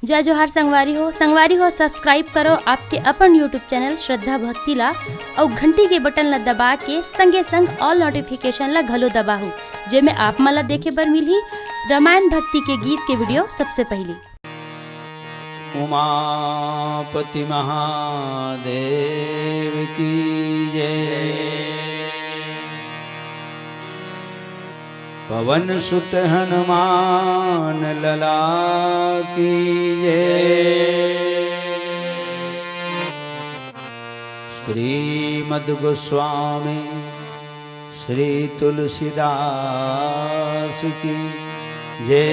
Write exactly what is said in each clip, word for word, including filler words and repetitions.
जय जोहार संगवारी हो, संगवारी हो, subscribe करो आपके अपन YouTube channel श्रद्धा भक्ति ला, अउ घंटी के बटन ला दबा के संगे संग all notification ला घलो दबाहू, जेमे आप मन ला देखे बर मिलही रामायण भक्ति के गीत के video सबसे पहली। उमापति महादेव की जय। पवन सुत हनुमान लला की जय। श्रीमद गोस्वामी श्री तुलसीदास की जय।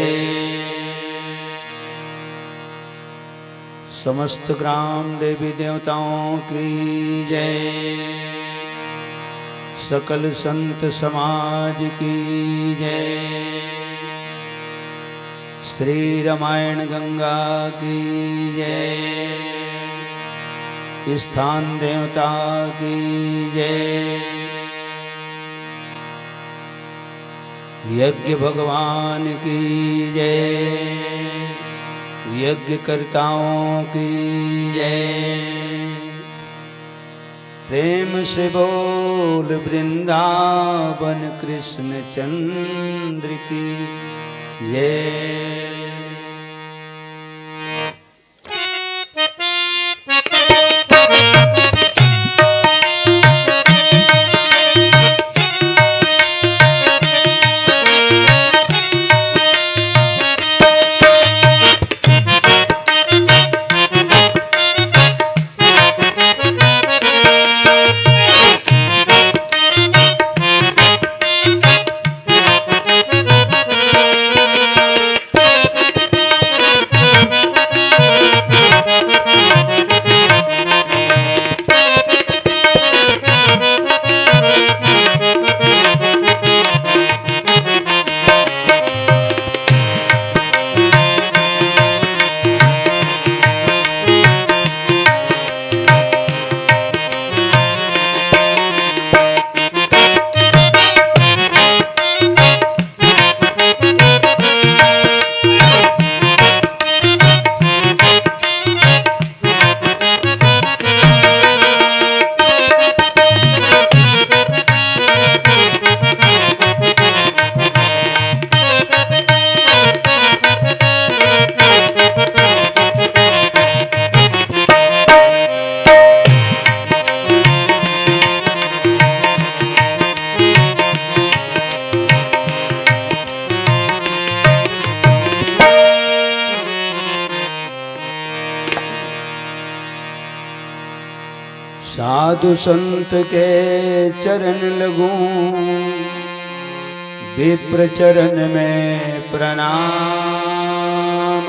समस्त ग्राम देवी देवताओं की जय, सकल संत समाज की जय, श्री रामायण गंगा की जय, स्थान देवता की जय, यज्ञ भगवान की जय, यज्ञकर्ताओं की जय। प्रेम से बोल वृंदावन कृष्ण चंद्र की जय। साधु संत के चरण लगूं, विप्र चरण में प्रणाम।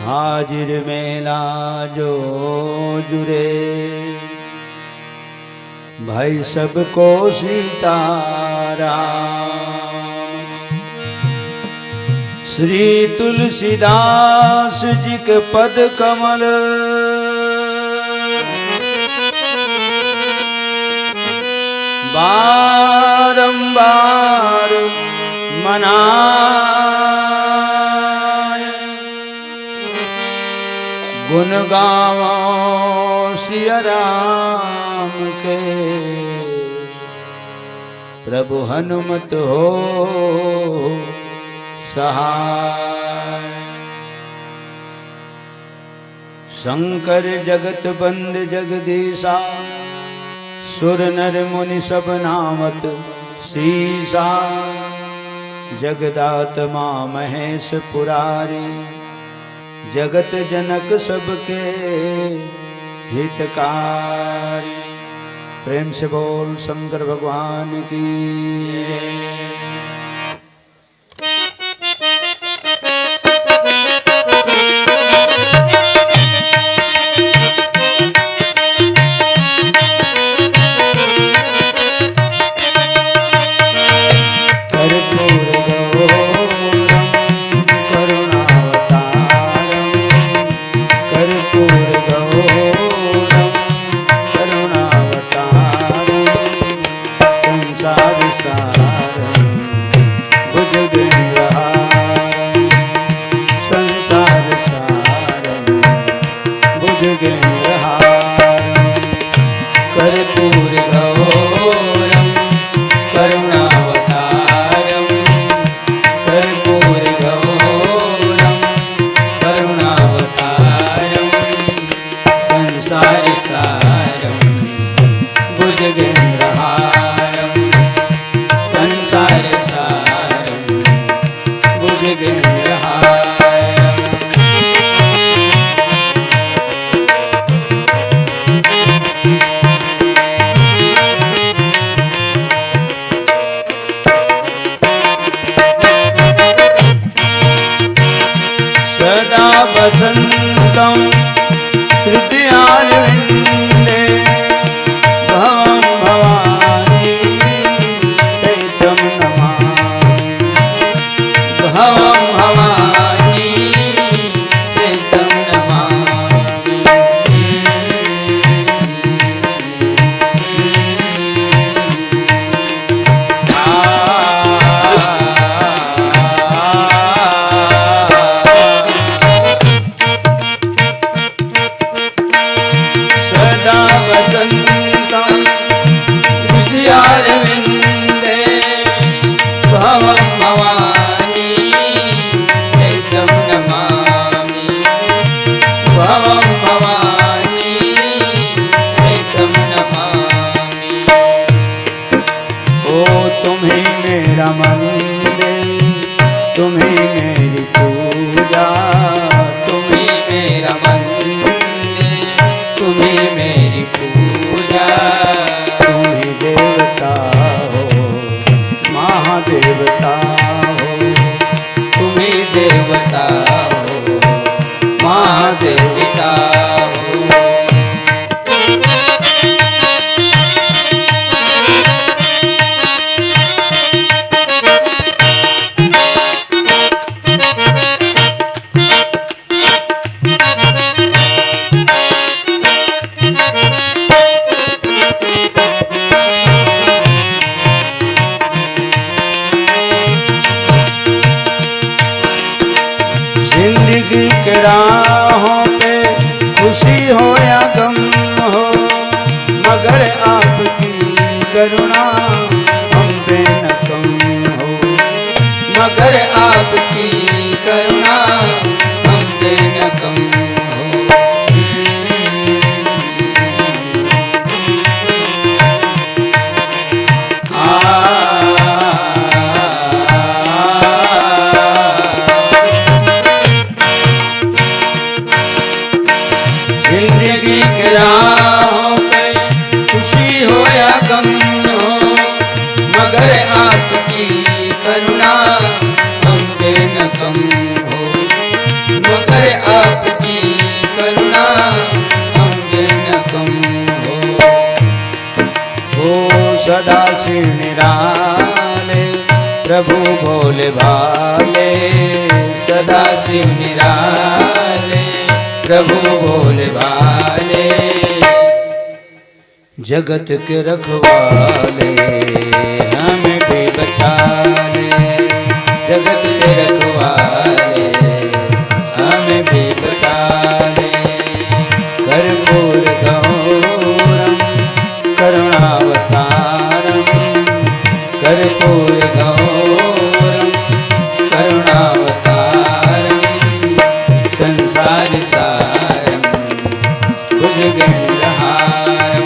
हाजिर मेला जो जुरे, भाई सबको सीताराम। श्री तुलसीदास जी के पद कमल बारंबार मनाय। गुण गावो सिया राम के, प्रभु हनुमत हो सहाय। शंकर जगत बंद जगदीशा, सुर नर मुनि सब नामत शीशा। जगदात्मा महेश पुरारी, जगत जनक सबके हितकारी। प्रेम से बोल शंकर भगवान की जय। कर्पूर गौरम करुणावतारम, कर्पूर गौरम करुणावतारम, संसार सारम। वसन्तं हृदयारविन्दे भवं भवानी सहितं नमामि। भवं भवानी सहितं नमामि। सदा वसन्तं हृदयारविन्दे भवं भवानी सहितं नमामि। भवं भवानी सहितं नमामि। ओ तुम्ही मेरा मंदिर, तुम्ही मेरी पूजा, तुम्ही मेरा मंदिर, तुम्ही मेरी पूजा। तुम्ही देवता हो, महादेवता हो, तुम्ही देवता हो, महादेवता हो। जिंदगी के राहों पे खुशी हो या गम हो, मगर आपकी करुणा हम पे न कम हो, मगर आपकी करुणा हम पे न कम हो। जिंदगी के राहों पे खुशी हो या गम हो, मगर आपकी करुणा हम पे न कम हो, मगर आपकी करुणा हम पे न कम हो। ओ सदा शिव निराले प्रभु भोले भाले, सदा शिव निराले प्रभु भोले भाले। जगत के रखवाले हमें भी बचा ले, जगत के रखवाले हमें भी बचा ले। कर्पूर गौरम करुणावतारम, कर्पूर गौरम करुणावतारम, संसार सारम भुजगेंद्रहारम,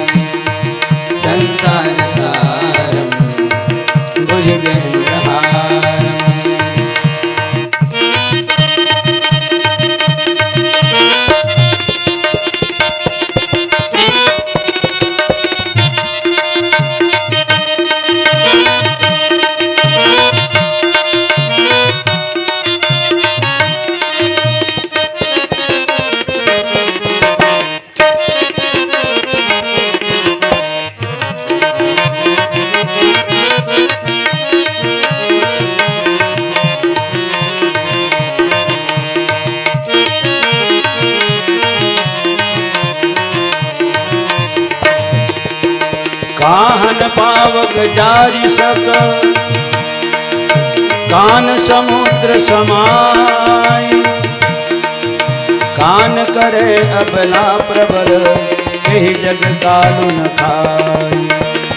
संसार सारम भुजगेंद्रहारम। काहन पावक जारि सक, कान समुद्र समाई। कान करे अबला प्रबल, तेहि जग कालु न खाई।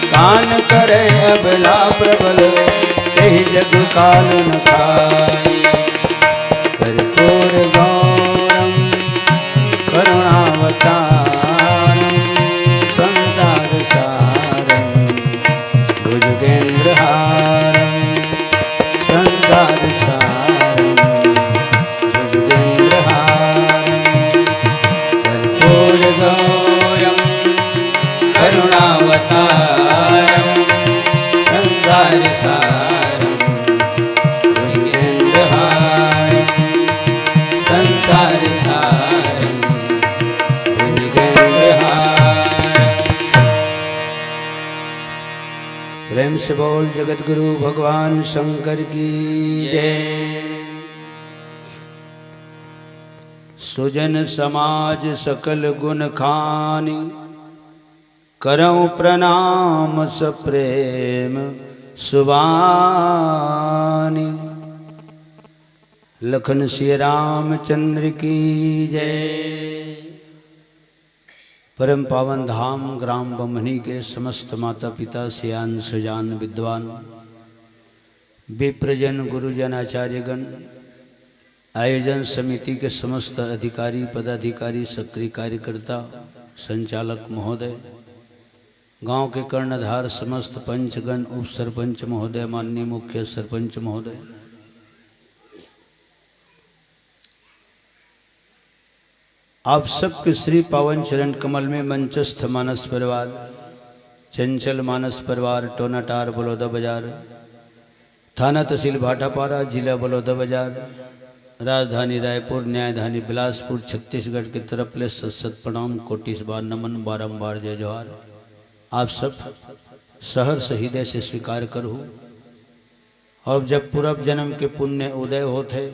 कान करे अबला प्रबल, तेहि जग कालु न खाई। कर्पूर गौरम करुणावतारम, संसार सारम भुजगेंद्रहारम, संसार सारम भुजगेंद्रहारम। कर्पूर गौरम करुणावतारम, संसार सारम भुजगेंद्रहारम। प्रेम से बोल जगत गुरु भगवान शंकर की जय। सुजन समाज सकल गुण खानी, करौं प्रणाम सप्रेम सुबानी। लखन सिय रामचंद्र की जय। परम पावन धाम ग्राम बम्हनी के समस्त माता पिता, सियान सुजान विद्वान, विप्रजन, गुरुजन, आचार्यगण, आयोजन समिति के समस्त अधिकारी पदाधिकारी, सक्रिय कार्यकर्ता, संचालक महोदय, गांव के कर्णधार, समस्त पंचगण, उप सरपंच महोदय, माननीय मुख्य सरपंच महोदय, आप सबके श्री पावन चरण कमल में मंचस्थ मानस परिवार, चंचल मानस परिवार, टोनाटार बलौदा बाजार, थाना तहसील भाटापारा, जिला बलौदा बाजार, राजधानी रायपुर, न्यायधानी बिलासपुर, छत्तीसगढ़ के तरफ ले सत सत प्रणाम, कोटि बार नमन, बारंबार जय जोहार। आप सब सहर्ष हृदय से स्वीकार करहु। अब जब पूर्व जन्म के पुण्य उदय होथे,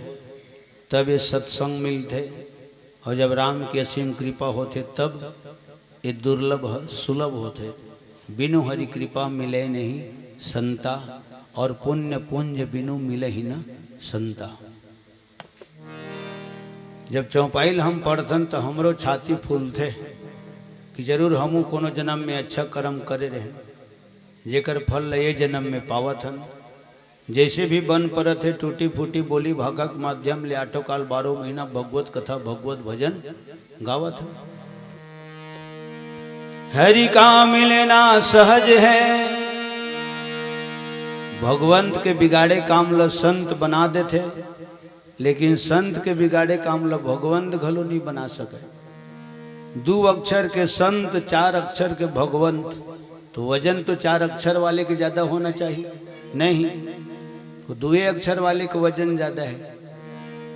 तब ये सत्संग मिलथे, और जब राम की असीम कृपा होथे, तब ये दुर्लभ ह, सुलभ होथे। बिनु हरि कृपा मिले नहीं संता, और पुण्य पुंज बिनु मिलहि न संता। जब चौपाई ल हम पढ़थन, त हमरो छाती फूलथे कि जरूर हमू कोनो जन्म में अच्छा कर्म करे रहेन, जेकर फल ल ये जन्म में पावत हन। जैसे भी बन परत हे, टूटी फूटी बोली भाखा के माध्यम ले आठो काल बारहो महीना भगवत कथा, भगवत भजन गावत हन। हरि का मिलना सहज है, भगवंत के बिगाड़े काम ल संत बना देथे, लेकिन संत के बिगाड़े काम ल भगवंत घलो नहीं बना सके। दू अक्षर के संत, चार अक्षर के भगवंत, तो वजन तो चार अक्षर वाले के ज्यादा होना चाहिए, नहीं, तो दुए अक्षर वाले के वजन ज्यादा है।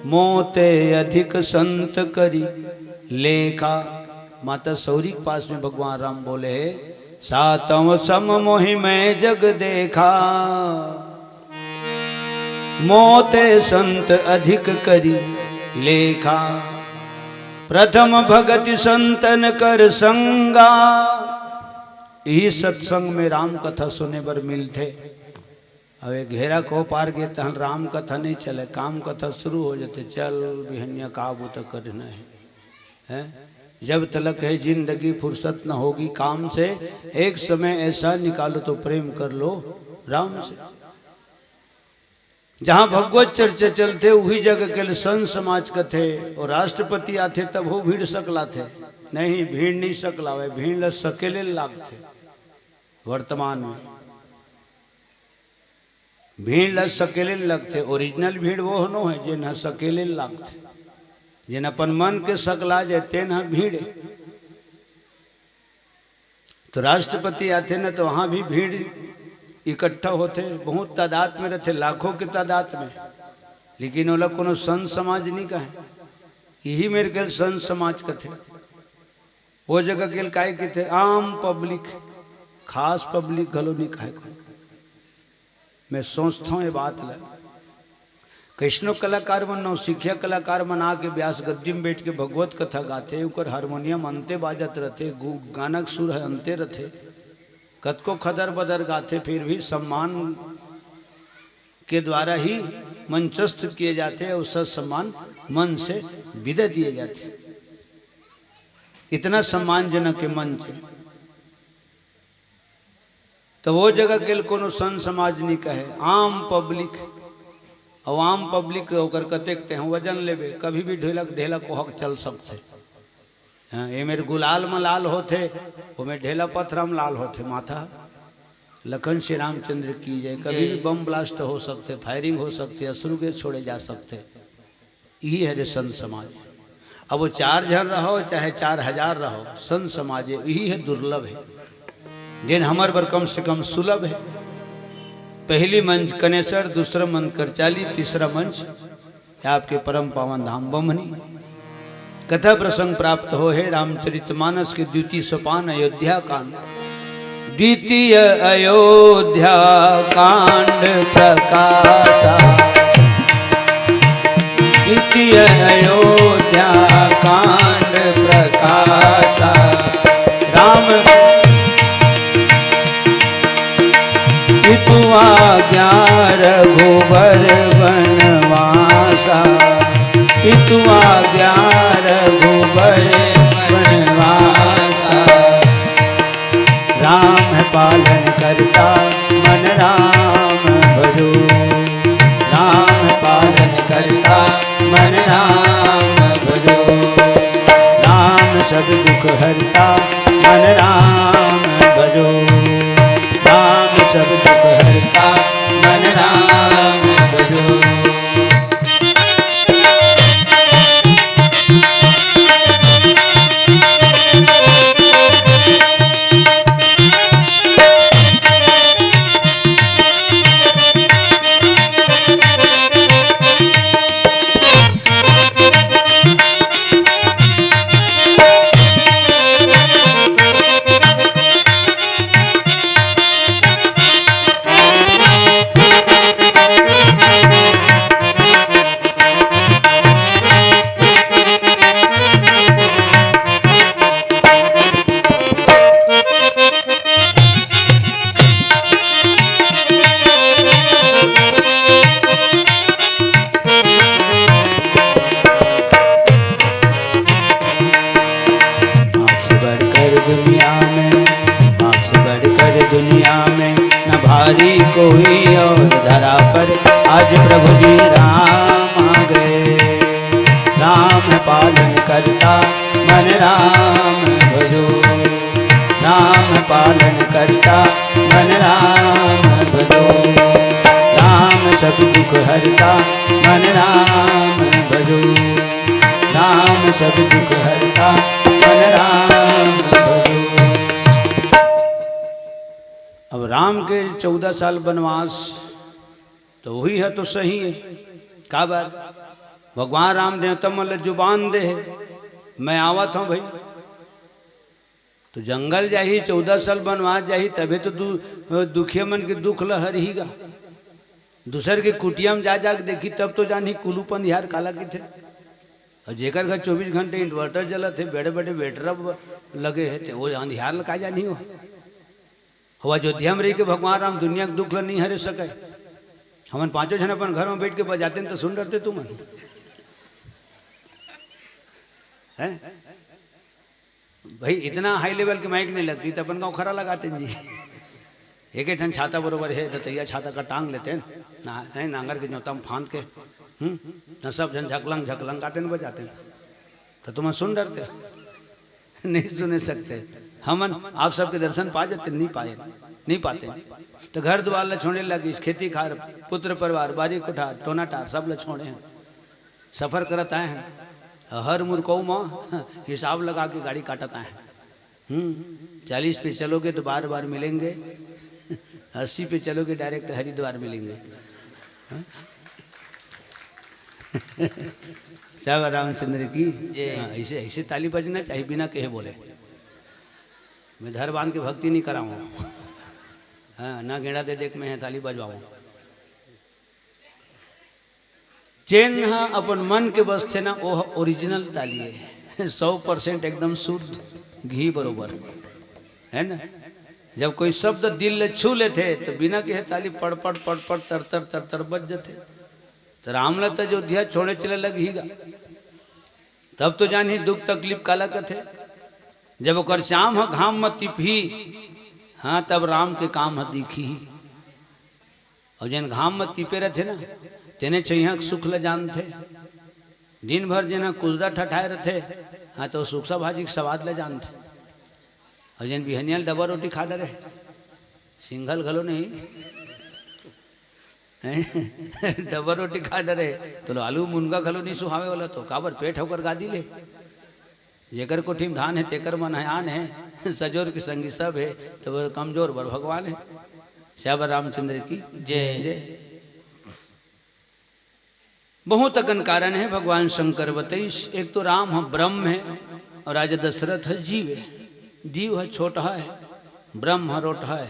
मोते अधिक संत करी लेखा। माता सौरी के पास में भगवान राम बोले हे, सातव सम मोहि मैं जग देखा, मोते संत अधिक करी लेखा, प्रथम भगति संतन कर संगा। यही सत्संग में राम कथा सुने बर मिलथे। अब एक घेरा को पार गे तहन राम कथा नहीं चले, काम कथा शुरू हो जाथे, चल बिहनिया का बूता करना है, हैं? जब तलक है जिंदगी फुर्सत न होगी काम से, एक समय ऐसा निकालो तो प्रेम कर लो राम से। जहां भगवत चर्चा चलथे, उही जगह के लिए संत समाज कथे, और राष्ट्रपति आथे तब हो भीड़ सकलाथे, नहीं, भीड़ नहीं सकलावे, भीड़ ल सकेले लागथे। वर्तमान में भीड़ ल सकेले लगथे। ओरिजिनल भीड़ वो नो है जेन ह सकेले लगथे, जेन अपन मन के सकला जाए, तेन ह भीड़ है। तो राष्ट्रपति आथे न, तो वहां भी भीड़ इकट्ठा होथे, बहुत तादाद में रहथे, लाखों के तादाद में, लेकिन ओला कोनो संत समाज नहीं कहे। यही मेरे ख्याल संत समाज कथे। वो जगह के काय कथे, आम पब्लिक, खास पब्लिक घलो नहीं कहे कोनो। मैं सोचथों ये बात ल, कइसनो कलाकार मन, नौसिखिया कलाकार मन आके ब्यास गद्दी में बैठ के भगवत कथा गाथे, उकर हारमोनियम अंते बाजत रथे, गु-, गाना के सुर ह अंते रथे, कतको खदर बदर गाथे, फिर भी सम्मान के द्वारा ही मंचस्थ किए जाथे और सत सम्मान मन से विदा दिए जाथे। इतना सम्मानजनक के मंच है। तो वो जगह के कोनो संत समाज नहीं कहे, आम पब्लिक। अब आम पब्लिक तो ओकर कतेक ते हम वजन लेबे, कभी भी ढेलक ढेलक ओहक चल सकथे। हाँ, ये मेरे गुलाल में लाल होथे, वो मेरे ढेला पथरा में लाल होथे। माथा लखन श्री रामचंद्र की जय। कभी भी बम ब्लास्ट हो सकथे, फायरिंग हो सकथे, अश्रु गैस छोड़े जा सकथे। यही हरे संत समाज। अब वो चार झन रहो चाहे चार हजार रहो, संत समाज यही है, दुर्लभ है, जेन हमर बर कम से कम सुलभ है। पहली मंच कनेसर, दूसरा मंच करचाली, तीसरा मंच आपके परम पावन धाम बम्हनी। कथा प्रसंग प्राप्त हो है रामचरितमानस के द्वितीय सोपान अयोध्या कांड। द्वितीय अयोध्या कांड प्रकाशा। द्वितीय अयोध्या कांड प्रकाशा। राम पितु आज्ञा रघुबर बनवासा। पितु आज्ञा रघुबर बनवासा। राम पालन करता मन राम भजो। राम पालन करता मन राम भजो। राम सब दुख हरता मन राम भजो। राम सब दुख हरता मन राम भजो। आपसे बढ़कर दुनिया में, आपसे बढ़कर दुनिया में न भारी कोई और धरा पर। आज प्रभु जी राम आ गए। राम पालन करता मन राम भजो। राम पालन करता मन राम भजो। राम सब दुख हरता मन राम भजो। राम सब दुख हरता मन राम भजो। अब राम के चौदह साल बनवास, तो वही है तो सही है। काबर? भगवान राम देवता मन ल जुबान दे है, मैं आवत हूँ भाई। तो जंगल जाही, चौदह साल बनवास जाही, तभे तो दु-, दुखिया मन के दुख ल हरही गा। दूसर के कुटिया में जा, जा के देखी, तब तो जानही कुलूप अंधियार काला किथे। और जेकर घर चौबीस घंटे inverter जलत है, बड़े बड़े battery लगे है, ते वो अंधियार ल का जानही हो। अब अयोध्या में रही के भगवान राम दुनिया के दुख ल नहीं हरे सके। हमन पांचों झन अपन घर में बैठ के बजाते न तो सुन डरते तुमन, हैं? भाई, इतना high level के mic नहीं लगती, तो अपन गाँव खरा लगाते हैं जी। एक एक ठन छाता बरोबर है, दतैया छाता का टांग लेते हैं ना, हैं, नांगर के जोता में फांद के, हम्म, ना सब झन झकलंग झकलंग गाते न बजाते हैं, तो तुम सुन डरते हो। नहीं सुने सकते। हमन आप सबके दर्शन पा जाते, नहीं पाए, नहीं पाते। तो घर द्वार ला छोड़े लगिस, खेती खार, पुत्र परिवार, बारी कोठार, टोना टार, सब ला छोड़े हैं। सफर करत आए हैं। हर मुरकऊ म हिसाब लगा के गाड़ी काटत आए हैं। हम्म, चालीस पे चलोगे तो बार बार मिलेंगे, अस्सी पे चलोगे direct हरिद्वार मिलेंगे। हाँ? श्याम रामचंद्र की जय। हाँ, ऐसे, ऐसे ताली बजना चाहिए, बिना कहे बोले। मैं धर बांध के भक्ति नहीं कराऊँ। हाँ, ना गेड़ा दे देख मैं ताली बजवाऊँ। जेन ह अपन मन के बजथे ना, वो ह original ताली है। सौ percent एकदम शुद्ध घी बरोबर, है ना? जब कोई शब्द दिल ले छू लेथे, तो बिना कहे ताली पड़ पड़ पड़ पड़, तर तर तर तर बज जथे। तो राम ल त अयोध्या छोड़े चले लगही गा, तब तो जानही दुख तकलीफ काला कथे। जब ओकर चाम ह घाम म तिपही, हाँ, तब राम के काम ह दिखही। अउ जेन घाम म तिपे रथे ना, तेने छइहां के सुख ल जानथे। दिन भर जेन ह कुदरा ठठाए रथे, हाँ, तो सुकसा भाजी के सवाद ल जानथे। अउ जेन बिहनिया ल डब्बा रोटी खा डरे, सिंघल घलो नहीं, डब्बा रोटी खा डरे, तो आलू मुनगा घलो नहीं सुहावे वाला, तो काबर पेट होकर गादी ले। जेकर कोठी में धान है, तेकर मन है आन है, सजोर के संगी सब है, तो वो कमजोर बर भगवान है। श्यावर रामचंद्र की जय। जय। बहुत अकन कारण है, भगवान शंकर बतईस। एक तो राम ह ब्रह्म है और राजा दशरथ ह जीव है। जीव ह छोटहा है, ब्रह्म ह रोटहा हे,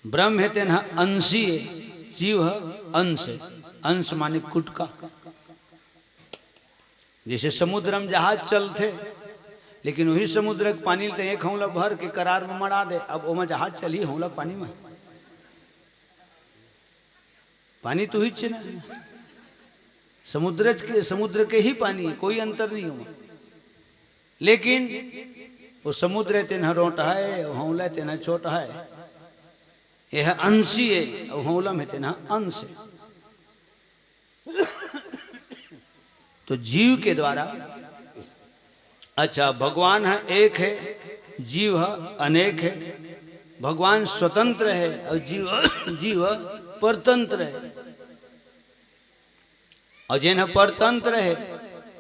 ब्रह्म हे तेन ह अंशी हे, जीव ह अंश हे। अंश माने कुटका। जइसे समुद्र म जहाज चलथे, लेकिन उही समुद्र के पानी ल ते एक हौंला भर के करार म मड़ा दे, अब ओमा जहाज चलही हौंला पानी म? पानी तो उहीच हे ना, समुद्र के, समुद्र के ही पानी हे, कोई अंतर नहीं ओमा। लेकिन वो समुद्र हे तेन ह रोटहा हे, वो हौंला हे तेन ह छोटहा हे। ये ह अंशी हे, वो हौंला म हे तेन ह अंश हे। तो जीव के द्वारा, अच्छा, भगवान ह एक हे, जीव ह अनेक हे। भगवान स्वतंत्र हे अउ जीव, जीव ह परतंत्र हे। अउ जेन ह परतंत्र हे,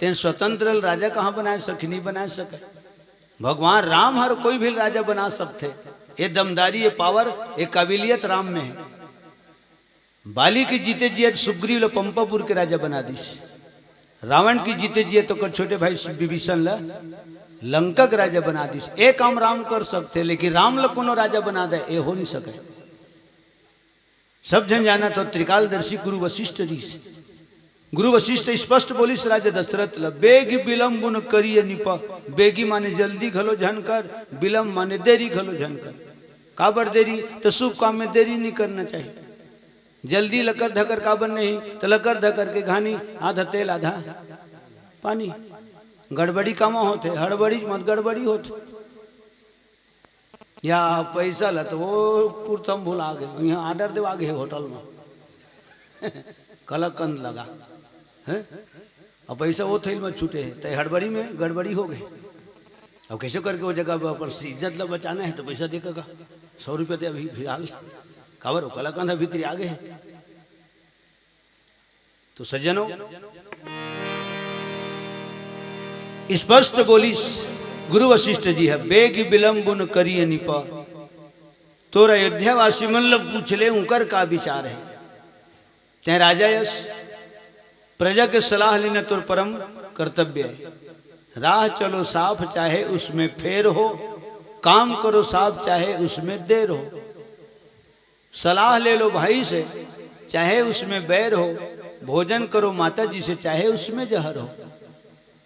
तेन स्वतंत्र ल राजा कहाँ बनाय सकही? नहीं बनाय सकय। भगवान राम हर कोई भी ल राजा बना सकथे। ये दमदारी, ये पावर, ये काबिलियत राम में हे। बाली के जीते जियत सुग्रीव ल पंपापुर के राजा बना दिस। रावण के जीते जियत ओकर छोटे भाई विभीषण ल लंका के राजा बना दिस। ए काम राम कर सकथे, लेकिन राम ल कोनो राजा बना दे, ए हो नहीं सकय। सब झन जानत हो, त्रिकालदर्शी गुरु वशिष्ठ रिहिस। गुरु वशिष्ठ स्पष्ट बोलिस राजा दशरथ ल, "बेगि बिलम्बु न करिय निपा।" बेगि माने जल्दी घलो झन कर, बिलम्ब माने देरी घलो झन कर। काबर देरी? त शुभ काम में देरी नहीं करना चाहिए। जल्दी लकर धकर काबर नहीं, त लकर धकर के घानी आधा तेल आधा पानी। गड़बड़ी कामा होथे, हड़बड़ी मत गड़बड़ी होथे। या पैसा ल तो वो कुर्ता म भुला गे, यहाँ order देवा गे हे होटल में। कलाकंद लगा, हैं? अब पैसा वो थैल में छूटे हे, तय हड़बड़ी में गड़बड़ी हो गई। अब कैसे करके वो जगह पर अपन इज्जत ला बचाना है तो पैसा दे का? सौ रुपया दे अभी फिलहाल। काबर वो कलाकंद भीतरी आ गे हे। तो सज्जनों, स्पष्ट बोलिस गुरु वशिष्ठ जी ह, "बेगि बिलम्बु न करिय निपा।" तोर अयोध्यावासी मन ल पूछ ले, उनकर का विचार हे। तैं राजा यस, प्रजा के सलाह लेना तोर परम कर्तव्य हे। राह चलो साफ चाहे उसमें फेर हो, काम करो साफ चाहे उसमें देर हो। सलाह ले लो भाई से, चाहे उसमें बैर हो, भोजन करो माता जी से, चाहे उसमें जहर हो।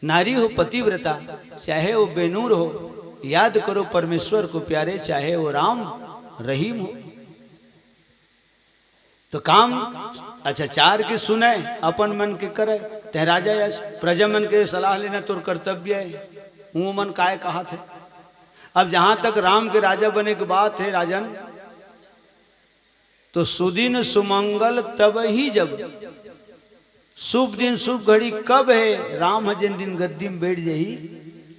नारी हो पतिव्रता, चाहे वो बेनूर हो, याद करो परमेश्वर को प्यारे, चाहे वो राम रहीम हो। तो काम, अच्छा, चार के सुनय, अपन मन के करय। तैं राजा यस, प्रजा मन के सलाह लेना तोर कर्तव्य हे। वो मन काय कहत हे। अब जहां तक राम के राजा बने के बात हे राजन, तो सुदिन सुमंगल तब ही जब, शुभ दिन शुभ घड़ी कब हे? राम ह जेन दिन गद्दी में बैठ जाही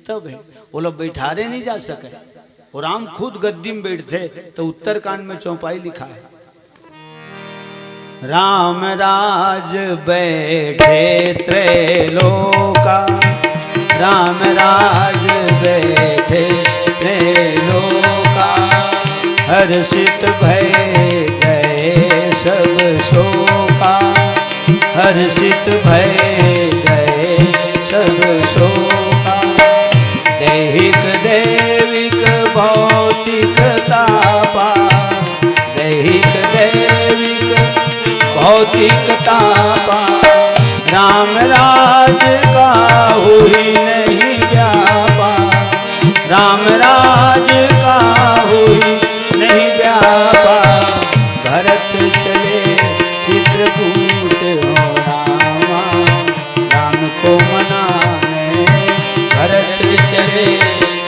तब हे। ओला बैठारे नहीं जा सके। वो राम खुद गद्दी में बैठथे, तो उत्तरकांड में चौपाई लिखा हे, "राम राज बैठे त्रैलोका, राम राज बैठे त्रैलोका, हर्षित भय गए सब शोका, हर्षित भय गए सब शोका।" दैहिक दैविक भौतिक तापा, दैहिक दैविक भौतिक तापा, राम राज काहू ही नहीं व्यापा, राम राज काहू ही नहीं व्यापा। भरत चले चित्रकूट हो रामा, राम को मनाने। भरत चले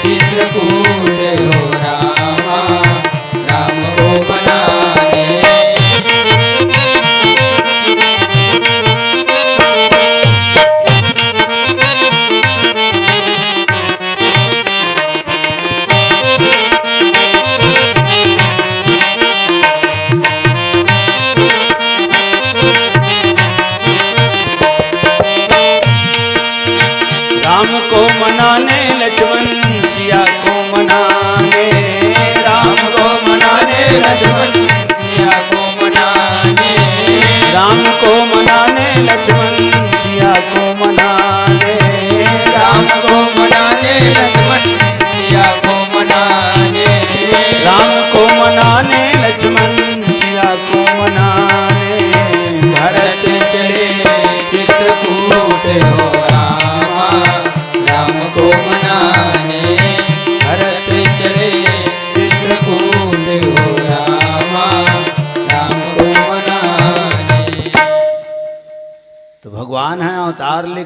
चित्रकूट हो रामा, राम को मनाने। राम को मनाने लक्ष्मण सिया को मनाने, राम को मनाने लक्ष्मण सिया को मनाने, राम को मनाने लक्ष्मण सिया को मनाने, राम को मनाने लक्ष्मण सिया को मनाने।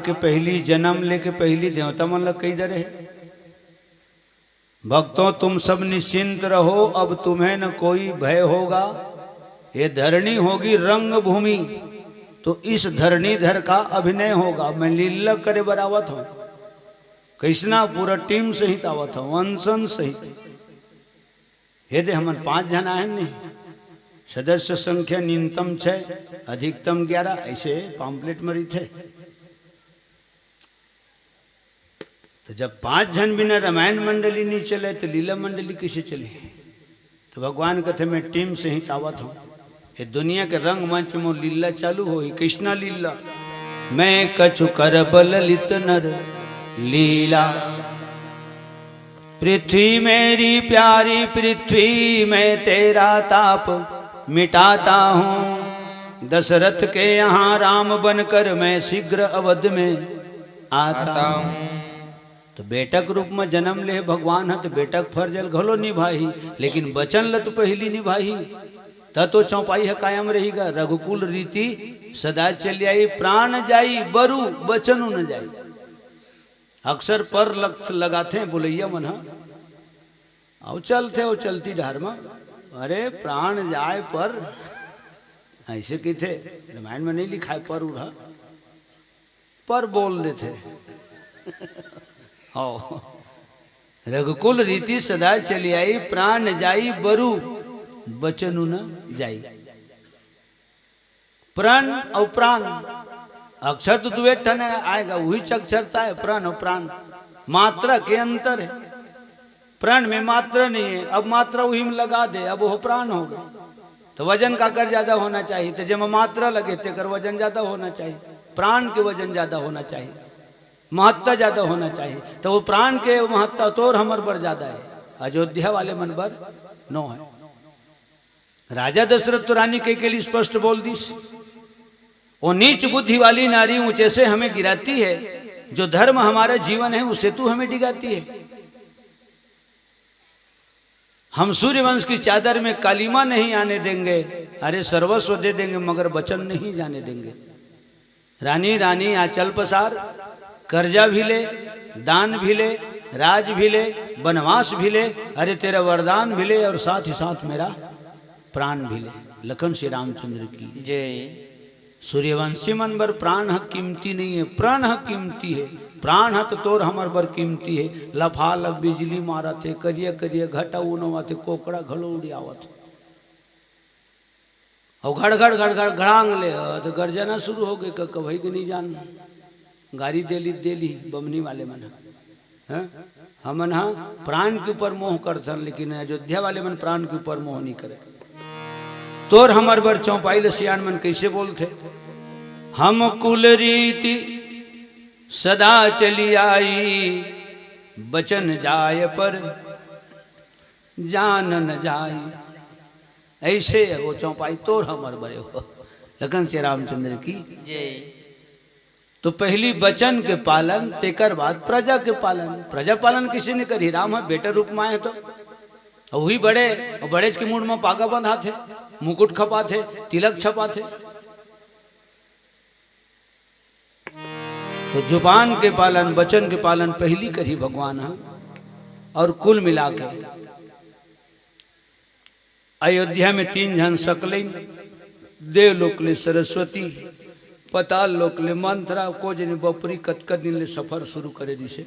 के पहली, जन्म लेके पहली देवता मन ला कही दे रहे, भक्तों, तुम सब निश्चिंत रहो, अब तुम्हें न कोई भय होगा। ये धरणी होगी रंग भूमि, तो इस धरणीधर का अभिनय होगा। मैं लीला करे बर आवत हूँ, कृष्णा पूरा टीम सहित आवत हूँ, अनशन सहित। ये दे हमन पांच झन आए नहीं, सदस्य संख्या न्यूनतम छह, अधिकतम ग्यारह, ऐसे पॉम्पलेट में रहिथे। तो जब पांच झन बिना रामायण मंडली नहीं चले, तो लीला मंडली कैसे चले? तो भगवान कहते, मैं टीम सहित आवत हूँ। ये दुनिया के रंगमंच में लीला चालू होही, कृष्णा लीला। मैं कछु करब ललित नर लीला। पृथ्वी मेरी प्यारी पृथ्वी, मैं तेरा ताप मिटाता हूँ। दशरथ के यहाँ राम बनकर मैं शीघ्र अवध में आता आता हूँ। हूँ। तो बेटा के रूप में जन्म ले भगवान ह, तो बेटा के फर्ज ल घलो निभाही, लेकिन बचन ल तो पहली निभाही। त तो चौपाई ह कायम रहीगा। रघुकुल रीति सदा चली आई, प्राण जाई बरु बचनु न जाई। अक्सर पर लग-, लगाथे बोलैया मन ह, अउ चलथे, अउ चलती डहर म, अरे प्राण जाए पर, ऐसे कहिथे, रामायण में नहीं लिखा है पर उर ह, पर बोल देथे। हौ। रघुकुल रीति सदा चली आई, प्राण जाई बरु बचनु न जाई। प्रण अउ प्राण, अक्षर तो दुए ठन आएगा, वही अक्षरता है, प्रण अउ प्राण, मात्रा के अंतर है। प्रण में मात्रा नहीं है, अब मात्रा वही में लगा दे, अब वो प्राण हो गए। तो वजन काकर ज्यादा होना चाहिए? तो जेमा मात्रा लगे, तेकर वजन ज्यादा होना चाहिए, प्राण के वजन ज्यादा होना चाहिए, महत्ता ज्यादा होना चाहिए। तो वो प्राण के महत्ता तोर हमर बर ज्यादा है, अयोध्या वाले मन बर नो है। राजा दशरथ तो रानी कैकेयी ल स्पष्ट बोल दिस, वो नीच बुद्धि वाली नारी ऊंचे से हमें गिराती है, जो धर्म हमारा जीवन है उसे तू हमें डिगाती है। हम सूर्यवंश की चादर में कालिमा नहीं आने देंगे, अरे सर्वस्व दे देंगे मगर वचन नहीं जाने देंगे। रानी, रानी आंचल पसार, कर्जा भी ले, दान भी ले, राज भी ले, वनवास भी ले, अरे तेरा वरदान भी ले और साथ ही साथ मेरा प्राण भी ले। लखन श्री रामचंद्र की। जय। सूर्यवंशी मन बर प्राण ह कीमती नहीं है, प्रण ह कीमती है। प्राण ह तो तोर हमर बर कीमती है। लफालब बिजली मारत हे, करिया करिया घटा उनोवत हे, कोकड़ा घलो उड़ियावत हे। अउ घड़ घड़ घड़ घड़ घड़ांग ले, अ, तो गर्जना शुरू हो गई, क-, कभई के नहीं जान, गारी देली देली बमनी वाले मन ह। हैं? हमन ह प्राण के ऊपर मोह करथन, लेकिन अयोध्या वाले मन प्राण के ऊपर मोह नहीं करे। तोर हमर बर चौपाई ल सियान मन कैसे बोलथे? हम कुल रीति सदा चली आई, बचन जाय पर जान न जाई। ऐसे वो चौपाई तोर हमर बरे हो। लखन श्री रामचंद्र की। जय। तो पहली बचन के पालन, तेकर बाद प्रजा के पालन। प्रजा पालन किसी ने करी? राम ह बेटा रूप में आए तो, अउ वही बड़े, अउ बड़ेच के मुड़ में पागा बंधाथे, मुकुट खपाथे, तिलक छपाथे। तो जुबान के पालन, वचन के पालन पहली करी भगवान ह। और कुल मिला के अयोध्या में तीन झन सकलइन, देवलोक ले सरस्वती, पताल लोक ले मंथरा, को जने बपरी कतका दिन ले सफर शुरू करे रिसे,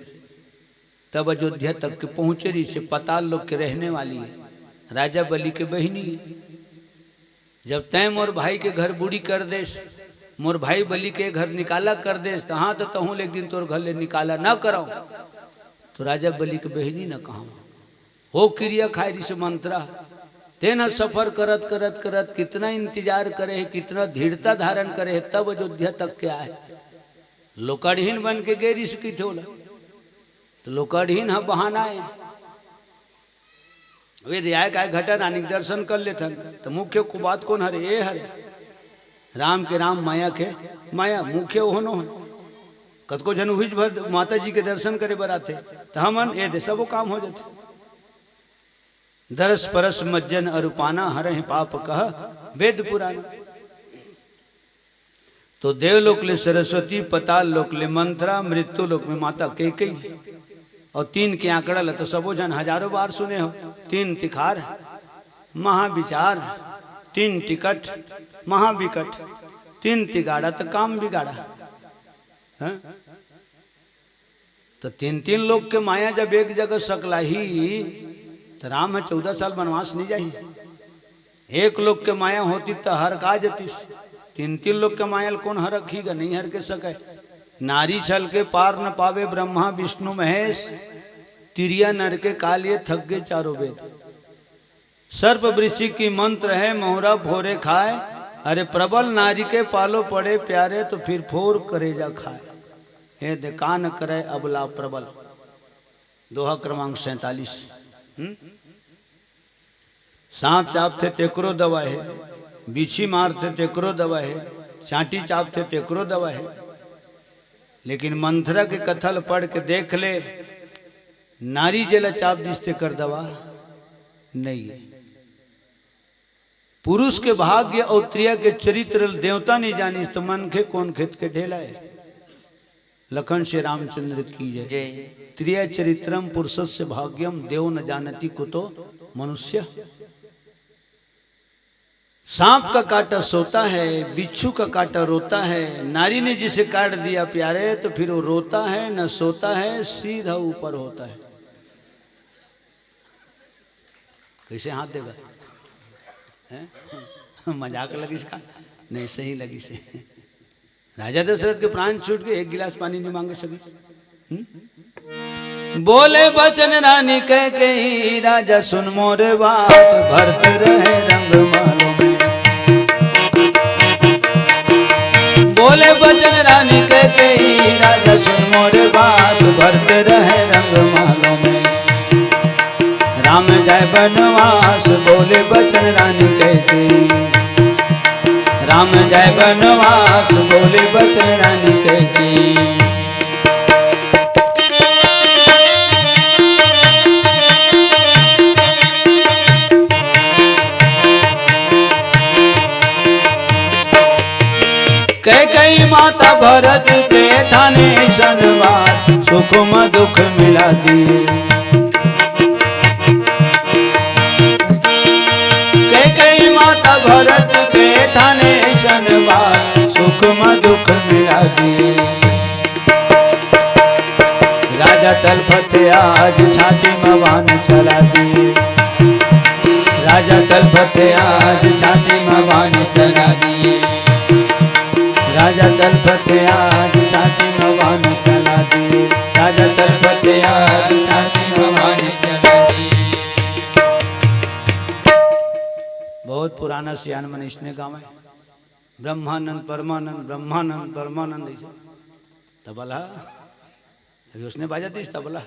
तब अयोध्या तक के पहुंचे रिसे। पताल लोक के रहने वाली है, राजा बलि के बहिनी है। जब तैं मोर भाई के घर बूढ़ी कर देस, मोर भाई बलि के घर निकाला कर देस, त हाँ, त तहूँ ले एक दिन तोर घर ले निकाला न करव, तो राजा बलि के बहिनी न कहव। हो किरिया खाए रिसे मंथरा। तेन ह सफर करत, करत, करत कितना इंतजार करे हे, कितना दृढ़ता धारण करे हे, तब अयोध्या तक के आए। लोकाढ़ीन बन के गे रिसे कहिथे ओला। तो लोकाढ़ीन ह बहाना हे। वे दे आए काय घटा रानी के दर्शन कर लेथन। तो मुख्य को बात कौन हरे? ए हरे। राम के राम, माया के माया, मुख्य ओहनो हे। कतको झन उहिच भर माता जी के दर्शन करे बर आथे, त हमन ए दे सबो काम हो जाथे। दरस परस मज्जन अरु पाना, हरहि पाप कह वेद पुराना। तो देवलोक ले सरस्वती, पताल लोक ले मंथरा, मृत्यु लोक में माता कैकेयी। और तीन के आंकड़ा ल तो सबो झन हजारों बार सुने हो। तीन तिखार, महाविचार, तीन टिकट, महाविकट, तीन तिगाड़ा तो काम बिगाड़ा। हैं? तो तीन तीन लोक के माया जब एक जगह सकलाही, तो राम ह चौदह साल वनवास नहीं जाही। एक लोक के माया होती त हरका जतिस। तीन तीन लोक के माया ल कोन हरखही गा? नहीं हरके सके। नारी छल के पार न पावे ब्रह्मा विष्णु महेश। तिरिया नर के काल ये थक गे चारों वेद। सर्प वृश्चिक की मंत्र है, महुरा भोरे खाए। अरे प्रबल नारी के पालो पड़े प्यारे, तो फिर फोर करेजा खाए। हे दे कान करे अबला प्रबल। दोहा क्रमांक सैंतालीस। हम्म? सांप चापथे तेकरो दवा है, बिछी मारथे तेकरो दवा है, चांटी चापथे तेकरो दवा है। लेकिन मंथरा के कथा ल पढ़ के देख ले, नारी जेला चाप दिस तेकर दवा नहीं है। पुरुष के भाग्य और त्रिया के चरित्र ल देवता नहीं जानिस, तो मनखे कोन खेत के ढेला है। लखन श्री रामचंद्र की जय। जय। त्रिया चरित्रम पुरुषस्य भाग्यम देव न जानति कुतो मनुष्य। सांप का काटा सोता है, बिच्छू का काटा रोता है। नारी ने जिसे काट दिया प्यारे, तो फिर वो रोता है, न सोता है, सीधा ऊपर होता है। कैसे हाथ देगा? हैं? मजाक लगिस का? नहीं, सही लगिस। राजा दशरथ के प्राण छूट के एक गिलास पानी नहीं मांगे सकिस। हम्म? बोले बचन रानी कैकेयी, राजा सुन मोरे बात, भरत रहे रंग महलों में। बोले बचन रानी कैकेयी, राजा सुन मोरे बात, भरत रहे रंग महलों में। राम जाए बनवास, बोले बचन रानी कैकेयी। राम जाए बनवास, बोले बचन रानी कैकेयी। कैकेयी माता भरत के ठाने अइसन बात, सुख म दुख मिला दिए। कैकेयी माता भरत के ठाने अइसन बात, सुख म दुख मिला दिए। राजा तलपत आज छाती म बाण चला दिए। राजा तलपत आज छाती म बाण चला दिए। राजा तलपत आज छाती म बाण चला दिए। राजा तलपत आज छाती म बाण चला दिए। बहुत पुराना सियान मन इसने गावे, ब्रह्मानंद परमानंद, ब्रह्मानंद परमानंद, ऐसे तबला, अभी उसने बाजा दीस तबला,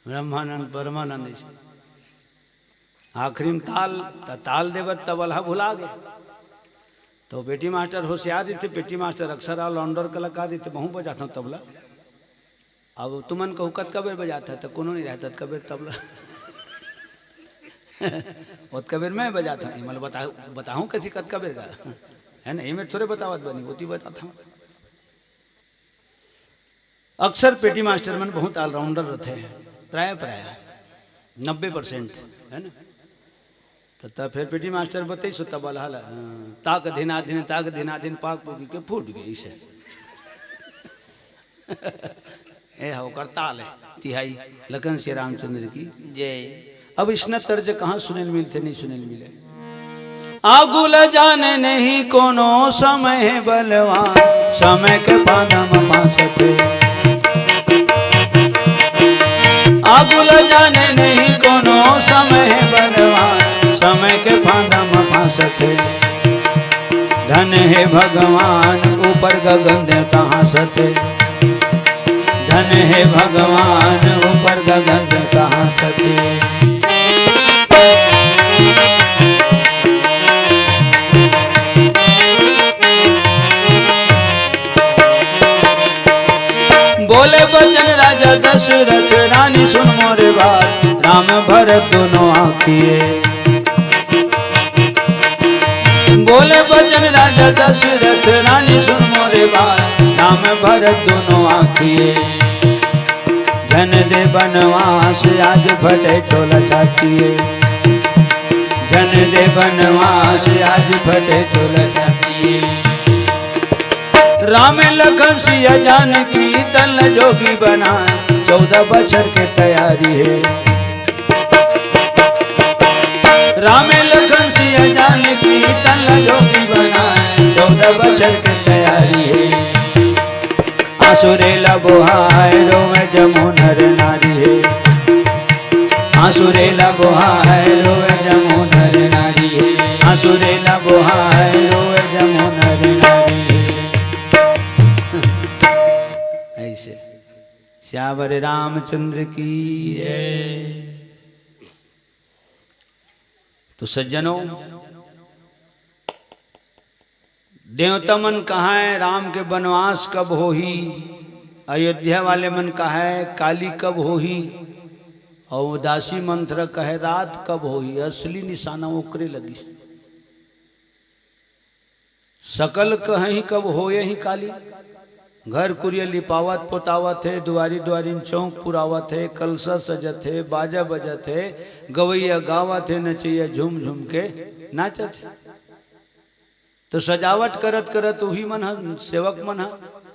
ब्रह्मानंद परमानंद, ऐसे आखिरी में ताल, त ताल देवत तबला भुला गए। तो पेटी मास्टर होशियार रहिथे, पेटी मास्टर अक्सर ऑलराउंडर कलाकार रहिथे, महूं बजाथंव तबला। अब तुमन कहू कतका बेर बजाथस, त कोनो नहीं रहय ततका बेर तबला। ओतका बेर मैं बजाथंव, एमन ल बताहूं, बताहूं कइसे कतका बेर गा, है ना? एमेर थोरे बतावत बनी, ओती बताथंव। अक्सर पेटी मास्टर मन बहुत ऑलराउंडर रहिथे, प्राय प्राय नब्बे परसेंट, है ना? त, त फेर पेटी मास्टर बतइस तबला ल, अ, ताक धिना धिन, ताक धिना धिन, पाक पुगी के फूट गे, अइसे। ए ह ओकर ताल हे, तिहाई लखन श्री रामचंद्र की। जय। अब अइसना तर्ज कहाँ सुने ल मिलथे, नहीं सुने ल मिले। आगू ल जाने नहीं कोनो समय हे बलवान, समय के फांदा म फांसत हे। आगू ल जाने नहीं कोनो समय हे बलवान, समय के फांदा म फांसत हे। धन हे भगवान ऊपर गगन देवता हांसत हे। धन हे भगवान ऊपर गगन देवता हांसत हे। बोले बचन राजा दशरथ रानी सुन मोर बात, राम भरत दोनों आँखिए। बोले बचन राजा दशरथ रानी, सुन मोरे बात, राम भरत दोनों आँखिए। जन दे बनवास, आज फटे चोला छातिए। जन दे बनवास, आज फटे चोला छातिए। राम लखन सिया जानकी, तन जोगी बनाए, चौदह बछर के तैयारी हे। राम लखन सिया जानकी, तन जोगी बनाए, चौदह बछर के तैयारी हे। आँसू रेला बोहाए, रोवे जम्मो नर नारी हे। आँसू रेला बोहाए, रोवे जम्मो नर नारी हे। आँसू रेला बोहाए, रोवे जम्मो नर नारी हे। ऐसे सियावर रामचंद्र की जय। तो सज्जनों, देवता मन कहय राम के बनवास कब होही, अयोध्या वाले मन कहय काली कब होही, अउ दासी मंथरा कहय रात कब होही। असली निशाना ओकरे लगिस। सकल कहहीं कब होयही काली। घर कुरिया लिपावत पोतावत हे, दुआरी दुआरी म चौक पुरावत हे, कलसा सजत हे, बाजा बजत हे, गवैया गावत हे, नचैया झूम झूम के नाचत हे। तो सजावट करत करत उही मन ह, सेवक मन ह,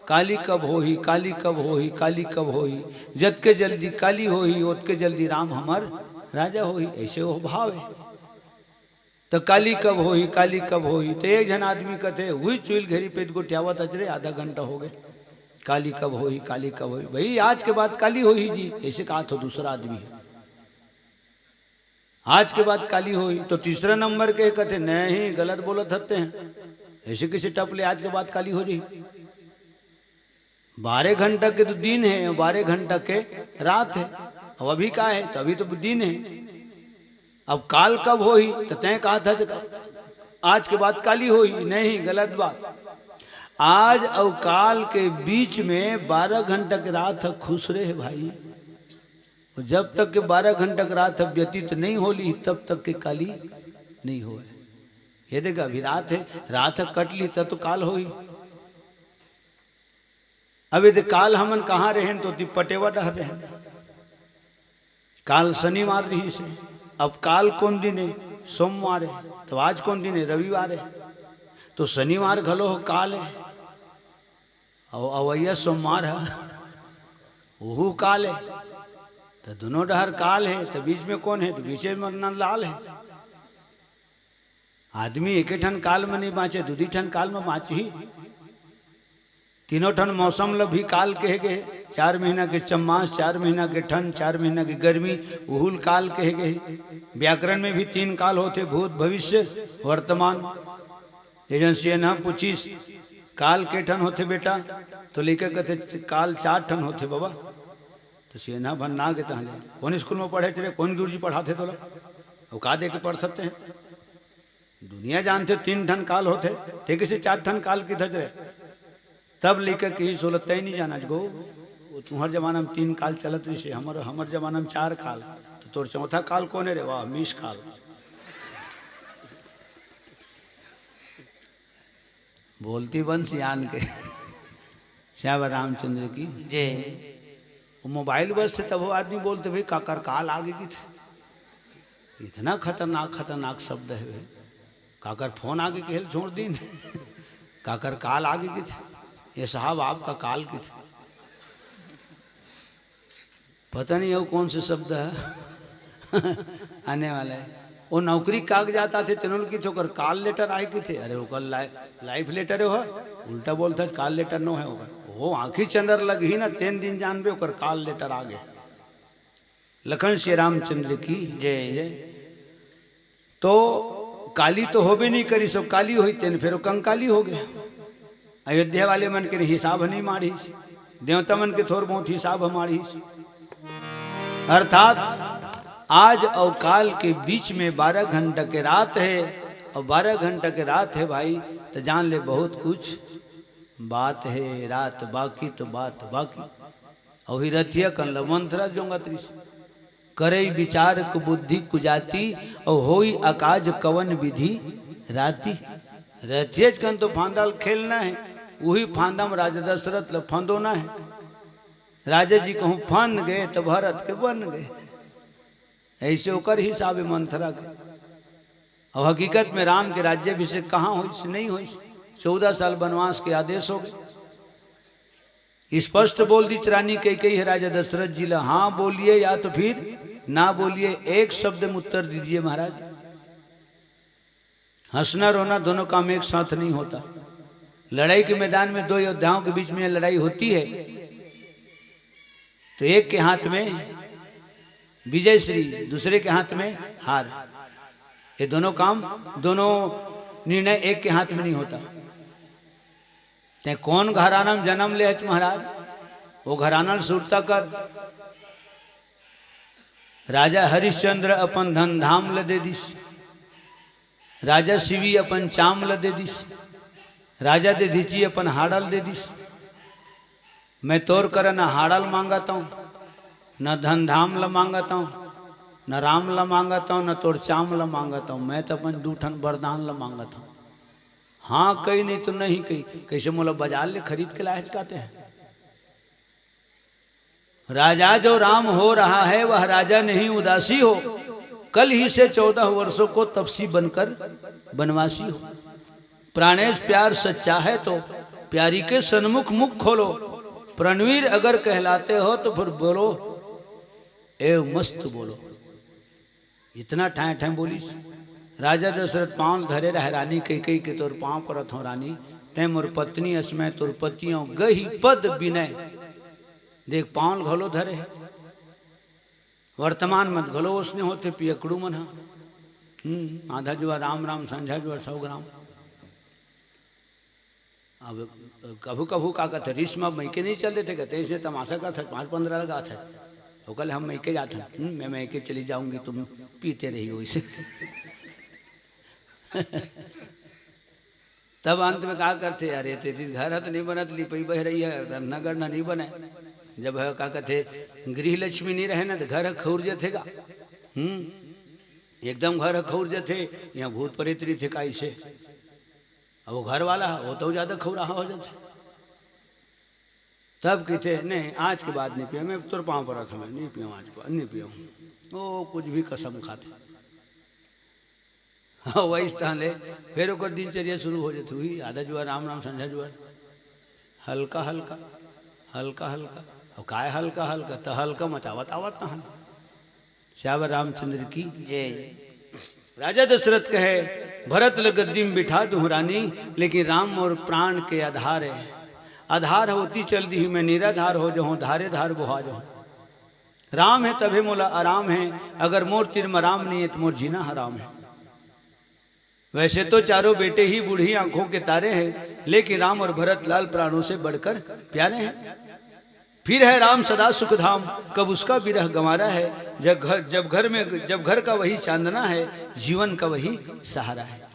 काली कब होही, काली कब होही, काली कब होही। जतके जल्दी काली होही, ओतके जल्दी राम हमर राजा होही। ऐसे वो भाव हे। तो काली कब होही, काली कब होही? तो एक झन आदमी कथे, उही चुइल घेरी पेद गोठियावत अच रे, आधा घंटा होगे, काली कब होही, काली कब होही? भाई, आज के बाद काली होही जी, ऐसे कहा तो दूसरा आदमी हे, आज के बाद काली होही। तो तीसरा नंबर के कथे, नहीं, गलत बोलत हते हैं, ऐसे कैसे टप ले, आज के बाद काली हो जाही? बारह घंटा के तो दिन हे, बारह घंटा के रात हे। अब अभी का हे? तो अभी तो दिन हे। अब काल कब होही? तो तैं कहा था आज के बाद काली होही। नहीं, गलत बात। आज अउ काल के बीच में बारह घंटा के रात ह, खुश रहे भाई। जब तक के बारह घंटा के रात ह व्यतीत नहीं होली, तब तक के काली नहीं होय। ये देख, अभी रात हे, रात ह कट ली, तब तो काल होही। अब यदि काल हमन कहाँ रहेन, तो ओती पटेवा डहर रहेन। काल शनिवार रहिस हे, अब काल कोन दिन हे? सोमवार हे। तो आज कोन दिन हे? रविवार हे। तो शनिवार घलो ह काल हे, अउ अवइया सोमवार ह, ओहू काल हे। तो दुनों डहर काल हे, तो बीच में कोन हे? तो बीचे में नंदलाल हे। आदमी एके ठन काल म नइ बाँचे, दू दू ठन काल म बाँचही। तीनों ठन मौसम ल भी काल कहे गे हे। चार महीना के चम्मास, चार महीना के ठंड, चार महीना के गर्मी, उहू ल काल कहे गे हे। व्याकरण में भी तीन काल होथे, भूत, भविष्य, वर्तमान। ये जन सियनहा पूछिस, "काल के ठन होथे बेटा?" तो लइका कथे, "काल चार ठन होथे बबा।" तो सियनहा भन्ना गे तहले, "कोन स्कूल में पढ़े रे? कोन गुरुजी पढ़ाथे तोला? अउ का दे के पढ़ सकते हैं?" दुनिया जानथे तीन ठन काल होथे, ते कइसे चार ठन काल किथस रे? तब लइका किहिस, "ओला तैं नइ जानस गो, वो तुँहर जमाना म तीन काल चलत रहिसे, हमर, हमर जमाना म चार काल।" तो तोर चौथा काल कोन हे रे? वाह, मिस काल। बोलती बन सियान के। श्यावर रामचंद्र की। जे। वो मोबाइल बजथे तब वो आदमी बोलथे, "भाई, काकर काल आगे किथे।" इतना खतरनाक, खतरनाक शब्द हे भाई। काकर फोन आगे कहे ल छोड़ दिन। काकर काल आगे किथे। "ये साहब, आपका काल किथे।" पता नहीं अउ कोन से शब्द ह आने वाला हे। वो नौकरी कागजात आथे, तेनो ल किथे, "ओकर काल लेटर आए किथे।" अरे, ओकर लाइ-, लाइफ लेटर हे, उल्टा बोलथस, काल लेटर नो हे ओकर। वो आँखी चंदर लगही ना, तेन दिन जानबे, ओकर काल लेटर आगे। लखन श्री रामचंद्र की जय। जय। तो काली तो होबे नइ करिस, अउ काली होही तेन फेर ओ कंकाली होगे। अयोध्या वाले मन के हिसाब ह नइ माढ़िस, देवता मन के थोर बहुत हिसाब ह माढ़िस। अर्थात आज अउ काल के बीच में बारह घंटा के रात हे, अउ बारह घंटा के रात हे भाई, त जान ले बहुत कुछ बात हे, रात बाकी तो बात बाकी। अउ ही रथिया कन ल मंथरा जोंगत रिस। करई विचार कुबुद्धि कुजाति, अउ होई अकाज कवन विधि राति। रथियच कन तो फांदा ल खेलना हे, उही फांदा म राजा दशरथ ल फंदोना हे। राजा जी कहूँ फंद गे त भरत के बन गे। ऐसे ओकर हिसाब हे मंथरा के। अब हकीकत में राम के राज्याभिषेक कहाँ होइस, नहीं होइस। चौदह साल वनवास के आदेश हो गए। स्पष्ट बोल दीच रानी कैकेयी हे राजा दशरथ जी ला, "हाँ बोलिए या तो फिर ना बोलिए, एक शब्द में उत्तर दीजिए महाराज।" हंसना रोना दोनों काम एक साथ नहीं होता। लड़ाई के मैदान में दो योद्धाओं के बीच में लड़ाई होती है तो एक के हाथ में विजय श्री, दूसरे के हाथ में हार। ये दोनों काम, दोनों निर्णय एक के हाथ में नहीं होता। तैं कोन घराना म जनम ले हच महाराज, वो घराना ल सुरता कर। राजा हरिश्चंद्र अपन धन धाम ल दे दिस, राजा शिवी अपन चाम ल दे दिस, राजा दधीचि अपन हाड़ा ल दे दिस। मैं तोर करा न हाड़ा ल मांगत हूँ, न धन धाम ल मांगत हूँ, न राम ल मांगत हूँ, न तोर चाम ल मांगत हूँ, मैं तो अपन दू ठन वरदान ल मांगत हूँ। हाँ कही नहीं तो नहीं कही, कैसे मोला बाजार ले खरीद के लायच काते हैं। राजा जो राम हो रहा है, वह राजा नहीं उदासी हो, कल ही से चौदह वर्षों को तपसी बनकर बनवासी हो। प्राणेश प्यार सच्चा है तो प्यारी के सन्मुख मुख खोलो। प्रणवीर अगर कहलाते हो तो फिर बोलो, एव मस्त बोलो। इतना ठाँय ठाँय बोलिस। राजा दशरथ पाँव धरे रहे, रानी कैकेयी के, तोर पाँव परत हूँ रानी, तैं मोर पत्नी अस, मैं तोर पति हूँ, गही पद विनय। देख, पाँव घलो धरे हे। वर्तमान मत घलो ओसने होथे पियकड़ू मन ह। हम्म, आधा जुआ राम राम, संझा जुआ सौ ग्राम। अब कभू कभू का कहथे, "रिस म मइके नहीं चल देथे," कहथे, "इसने तमाशा करथे, पाँच पंद्रह लगाथे।" तो कल हम मइके जाथन, "हम्म, मैं मइके चली जाऊंगी, तुम पीते रहियो इसे।" तब अंत में का करथे, "अरे तेती घर ह तो नहीं बनत, लिपई बह रही है, रन्ना गढ़ना नहीं बने।" जब है का कहथे, गृह लक्ष्मी नहीं रहे ना, तो घर ह खौर जथे गा। हम्म, एकदम घर ह खौर जथे, यहाँ भूत प्रेत रहिथे का इसे। अब वो घर वाला ह, वो तो ज्यादा खौराहा हो जाथे। तब कहथे, "नहीं, आज के बाद नहीं पिया, मैं तोर पाँव परत हूँ, मैं नहीं पिया आज के बाद, नहीं पिया।" वो कुछ भी कसम खाथे। हाँ, वही स्थान ले, फिर ओकर दिनचर्या शुरू हो जाथे, वही आधा जुआ राम राम, संझा जुआ, हल्का हल्का, हल्का हल्का। अब काय हल्का हल्का, त हल्का मचावत आवत तहन। श्यावर रामचंद्र की जय। राजा दशरथ कहे, "भरत ल गद्दी में बिठा दूं रानी, लेकिन राम मोर प्राण के आधार है। आधार होती चल दी मैं निराधार हो जाऊं, धारे धार बुहा जाऊं। राम है तभे मोला आराम है, अगर मोर तीर म राम नहीं है तो मोर जीना हराम है।" वैसे तो चारों बेटे ही बूढ़ी आंखों के तारे हैं, लेकिन राम और भरत लाल प्राणों से बढ़कर प्यारे हैं। फिर है राम सदा सुख धाम, कब उसका विरह गंवारा है। जब घर, जब घर में, जब घर का वही चांदना है, जीवन का वही सहारा है।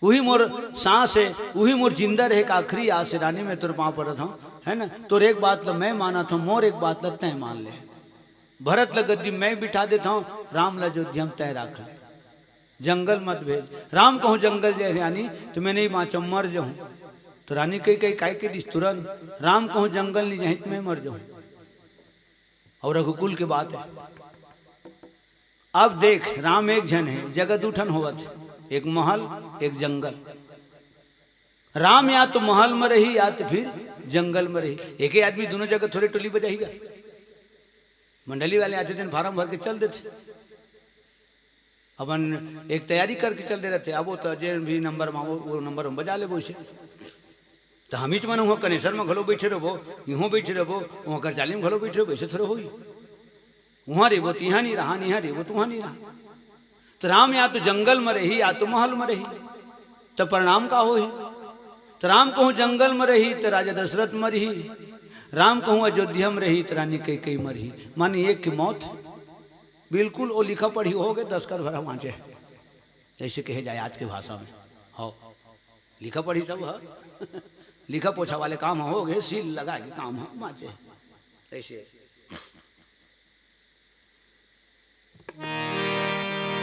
वही मोर सांस है, वही मोर जिंदा रहे का आखिरी आस है। रानी, मैं तोर पाँव परत हूँ, है ना? तोर एक बात ल मैं मानत हूँ, मोर एक बात ल तय मान ले। भरत ल गद्दी मैं बिठा देता हूँ, राम ल अयोध्या में तय रख ले। जंगल मत भेज। राम कहूँ जंगल जाए रानी, तो मैं नहीं बाँचम, मर जाऊँ। तो रानी कही, कही, काय के दिस तुरंत, राम कहूँ जंगल नहीं जाही, तो मैं मर जाऊँ। और रघुकुल के बात है। अब देख, राम एक झन है, जगह दू ठन होवत है, एक महल, एक जंगल। राम या तो महल में रही, या तो फिर जंगल में रही। एक ही आदमी दोनों जगह थोड़े टोली बजाही गा। मंडली वाले आथे तेन फार्म भर के चल देथे। अपन एक तैयारी करके चल दे रहथे, अब वो तो जे भी नंबर मांगो, वो नंबर हम बजा लेबो इसे। तो हम ही मन हुआ कनेसर में घलो बैठे रहबो, इहों बैठे रहबो, वहाँ करचाली में घलो बैठे रहबो, ऐसे थोड़े होई। वहाँ रहबो तो यहाँ नहीं रहा, यहाँ रहबो तो वहाँ नहीं रहा। तो राम या तो जंगल में रही, या तो महल में रही, तो परिणाम का होही? तो राम कहूँ जंगल में रही, तो राजा दशरथ मरही। राम कहूँ अयोध्या में रही, तो रानी कैकेयी मरही। माने एक की मौत, बिल्कुल वो लिखा पढ़ी हो गए, दस कर भरा बाँचे, जैसे कहे जाए आज के भाषा में। हो, लिखा पढ़ी सब है। लिखा पोछा वाले काम हो गए, सील लगा के काम है, बाँचे। ऐसे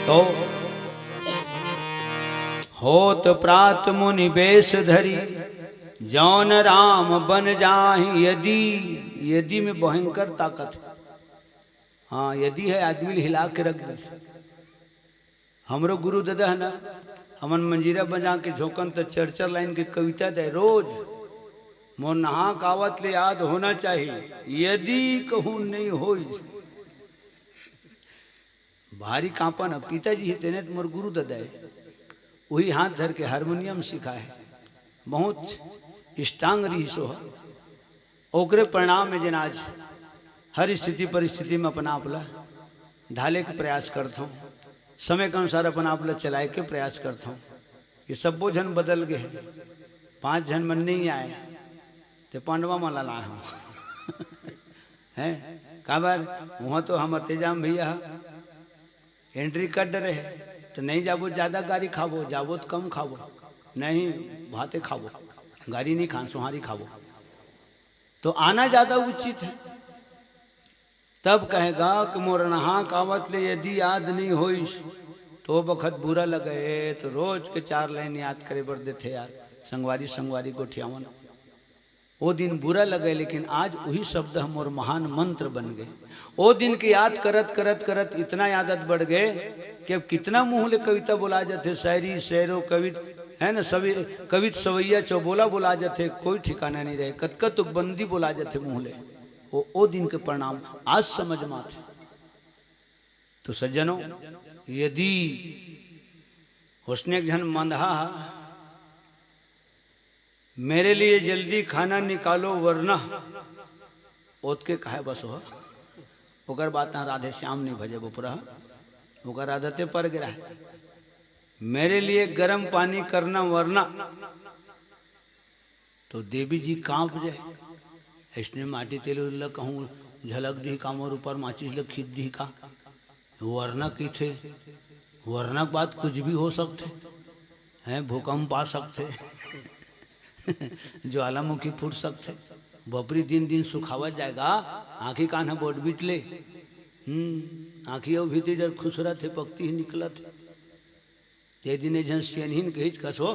तो होत प्रात मुनि बेस धरी, जौन राम बन जाहि यदि। यदि में भयंकर ताकत है। हाँ, यदि है, आदमी ल हिला के रख दे। हमरो गुरु ददा है ना, हमन मंजीरा बजा के झोंकन त चार चार लाइन के कविता दे रोज। मोर नहाक आवत ले याद होना चाहिए, यदि कहूँ नहीं होई। भारी कांपन ह, पिताजी ही तेने त मोर गुरु ददा है, वही हाथ धर के हारमोनियम सिखाए, बहुत स्ट्रांग रहिस ओह। ओकरे परिणाम में जेन आज हर स्थिति परिस्थिति में अपना आप ला ढाले के प्रयास करथौं, समय के अनुसार अपना आप ला चलाए के प्रयास करथौं। ये सब्बो झन बदल गए हैं, पांच झन मन नहीं आए, ते पांडवा मन ला लाए हौं। हैं? काबर? वहाँ तो हमर तेजाम भैया ह, एंट्री कर डरे है, तो नहीं जाबो, ज्यादा गारी खाबो, जाबो तो कम खाबो, नहीं भाते खाबो, गारी नहीं खान, सोहारी खाबो, तो आना ज्यादा उचित है। तब कहेगा कि मोर नहाक आवत ले यदि याद नहीं होइस, तो बखत बुरा लगे, तो रोज के चार लाइन याद करे बर देथे यार, संगवारी संगवारी गोठियावन। ओ दिन बुरा लगे, लेकिन आज वही शब्द ह मोर महान मंत्र बन गए। ओ दिन के याद करत, करत, करत इतना आदत बढ़ गए कि अब कितना मुंह ले कविता बोला जाथे, शायरी, शेरो, कवित, है ना, सभी कवित सवैया चौबोला बोला जाथे, कोई ठिकाना नहीं रहे, कतका तुकबंदी बोला जाथे मुंह ले। ओ, ओ दिन के परिणाम आज समझ में आथे। तो सज्जनों, यदि उसने एक झन मंदहा ह, मेरे लिए जल्दी खाना निकालो वरना, ओतके कहे बस हो, ओकर बाद तहाँ राधे श्याम नहीं भजे बपुरा, ओकर आदते पर गिरा है। मेरे लिए गर्म पानी करना वरना, तो देवी जी कांप जाए। इसने माटी तेल उल कहूँ झलक दी का, मोर ऊपर माचिस ल खींच दी का। वरना किथे, वरना के बाद कुछ भी हो सकथे, हैं, भूकंप आ सकथे, ज्वालामुखी फूट सकथे। बपरी दिन दिन सुखावत जाएगा, आँखी कान ह बोट बिट ले। हम्म, आँखी अउ भीतरी डर खुसरत हे, पकती ही निकलत हे। ये दिन एक झन सियनहिन कहिच, "कस हो,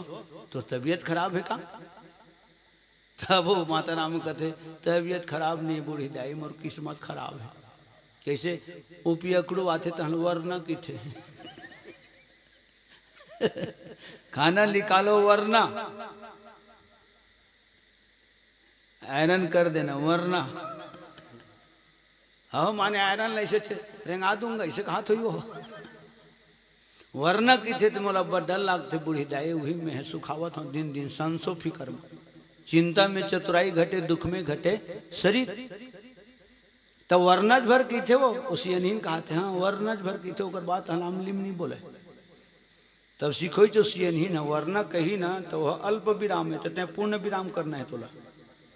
तोर तबीयत खराब हे का?" तब वो माता राम कथे, "तबीयत खराब नहीं बूढ़ी दाई, मोर किस्मत खराब हे।" कैसे? वो पियकड़ू आथे तहन वरना किथे। खाना निकालो वरना। आयरन कर देना, वरना। हो, माने आयरन ला ऐसे छे-, रेंगा दूंगा, ऐसे कहा थोई हो। वरना किथे त मोला अब्बड़ डर लागथे, बूढ़ी दाई, उही में हे, सुखावत हौं दिन दिन संसो फिकर में। चिंता में चतुराई घटे, दुख में घटे शरीर। त वरना भर किथे वो, ओ सियनहिन कहाथे, हाँ, वरना भर किथे, ओकर बात हलाम लिम नहीं बोले। तब सिखोई जो सियनहिन ह, वरना कही ना, तो वह अल्प विराम है, तो तैं पूर्ण विराम करना है तोला।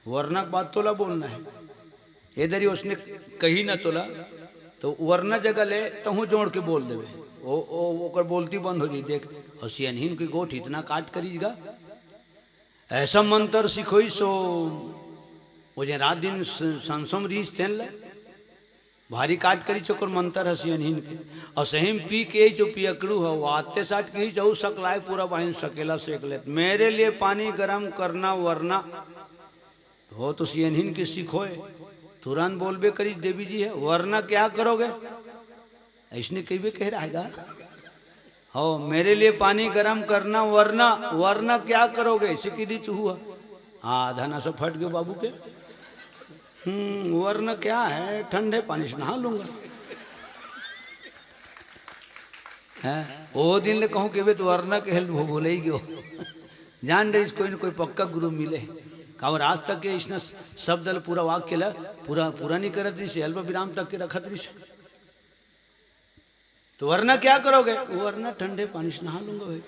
वरना के बाद तोला बोलना है। ए दरी उसने कही ना तोला, तो वरना जगह ले तहूँ जोड़ के बोल देवे। ओ, ओ, ओकर बोलती बंद हो जाई, देख। और सियनहिन की गोठ इतना काट करीजगा। ऐसा मंत्र सिखोई सो, वो जे रात दिन स-, संसम रीस तेन ले। भारी काट करी चोकर मंतर ह सियनहिन के। अउ सही म पी के जो पियकड़ू ह, वो आते साट के ही जाऊ सकलाय पूरा बाहिन सकेला सेक लेत। मेरे लिए पानी गरम करना वरना। हो तो सियनहिन के सिखोय। तुरंत बोलबे करी देवी जी ह, "वरना क्या करोगे?" अइसने कहिबे कहे रहेगा। हो, मेरे लिए पानी गरम करना वरना, वरना क्या करोगे? सिकी दी चूहू ह। आधा नसा फट गयो बाबू के। हम्म, वरना क्या है, ठंडे पानी से नहा लूंगा। हैं? ओ दिन ले कहूँ के बे तो वरना के हेल वो भूले ही गयो। जान रहिस कोई न कोई पक्का गुरु मिले। काबर आज तक के इसने शब्द ल पूरा वाक्य ल पूरा, पूरा नहीं करत रहिस, अल्प विराम तक के रखत रहिस। तो वरना क्या करोगे? वरना ठंडे पानी से नहा लूंगा भाई।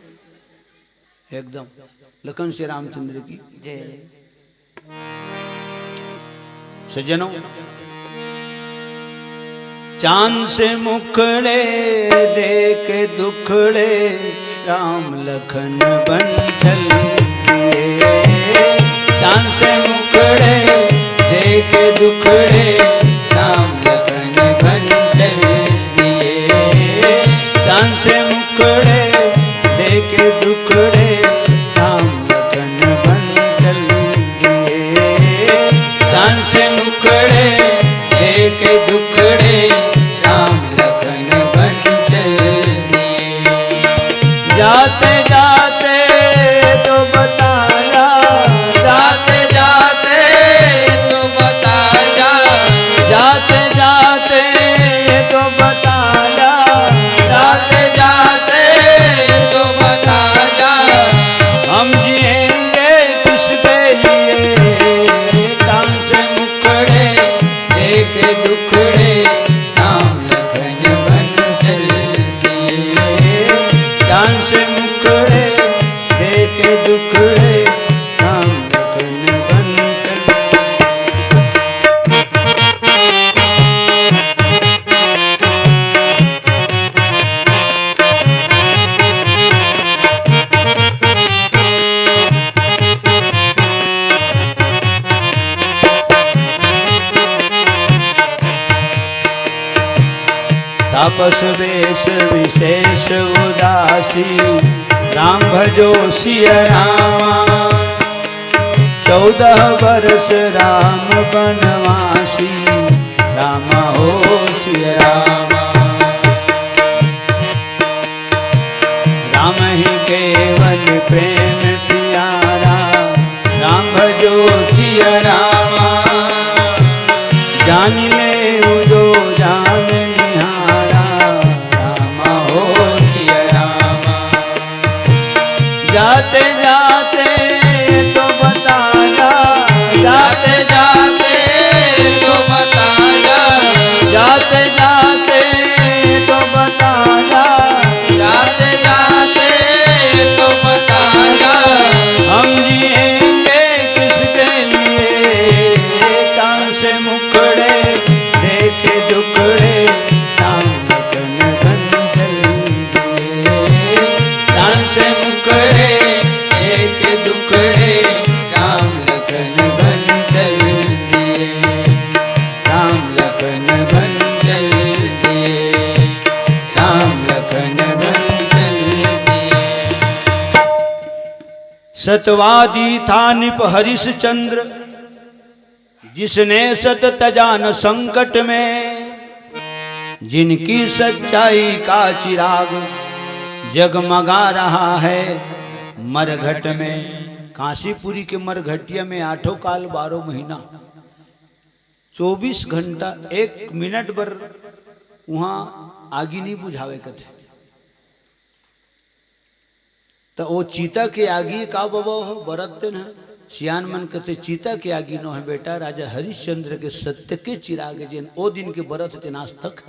एकदम। लखन से रामचंद्र की जय। सज्जनों, चांद से मुखड़े देख दुखड़े राम लखन बन चल दिए। चांद से मुखड़े देख दुखड़े राम लखन बन चल दिए। चांद से मुखड़े देख दुखड़े के दुखड़े, राम लखन बन चल दिए। चांद से मुखड़े, देखे दुखड़े, राम लखन बन चल। तापस वेश विशेष उदासी, राम भजो सिय रामा। चौदह बरस राम बनवासी, राम हो सिय रामा। राम ही केवल प्रेम प्यारा, राम भजो सिय रामा। जान ले जो जान निहारा, राम हो सिय रामा। जाते जाते तो बता जा, जाते जाते तो बता जा, जाते जाते तो बता जा, जाते जाते तो बता जा। हम जिएंगे किसके लिए? चांद से मुखड़े, देखे दुखड़े, चांद तन बन चल दिए। चांद से मुखड़े, देखे दुखड़े, राम लखन बन चल दिए। राम लखन बन चल दिए। राम लखन बन चल दिए। सतवादी था नृप हरिश्चंद्र, जिसने सत तजा न संकट में। जिनकी सच्चाई का चिराग जगमगा रहा है मरघट में। कांसीपुरी के मरघटिया में आठों काल बारह महीना, चौबीस घंटा, एक मिनट बर उहाँ आगी नहीं बुझावे कथे। त ओ चीता के आगी का बबो हो, बरत तेन ह? सियान मन कथे, चीता के आगी नो है बेटा, राजा हरिश्चंद्र के सत्य के चिराग जेन ओ दिन के बरत तेन आज तक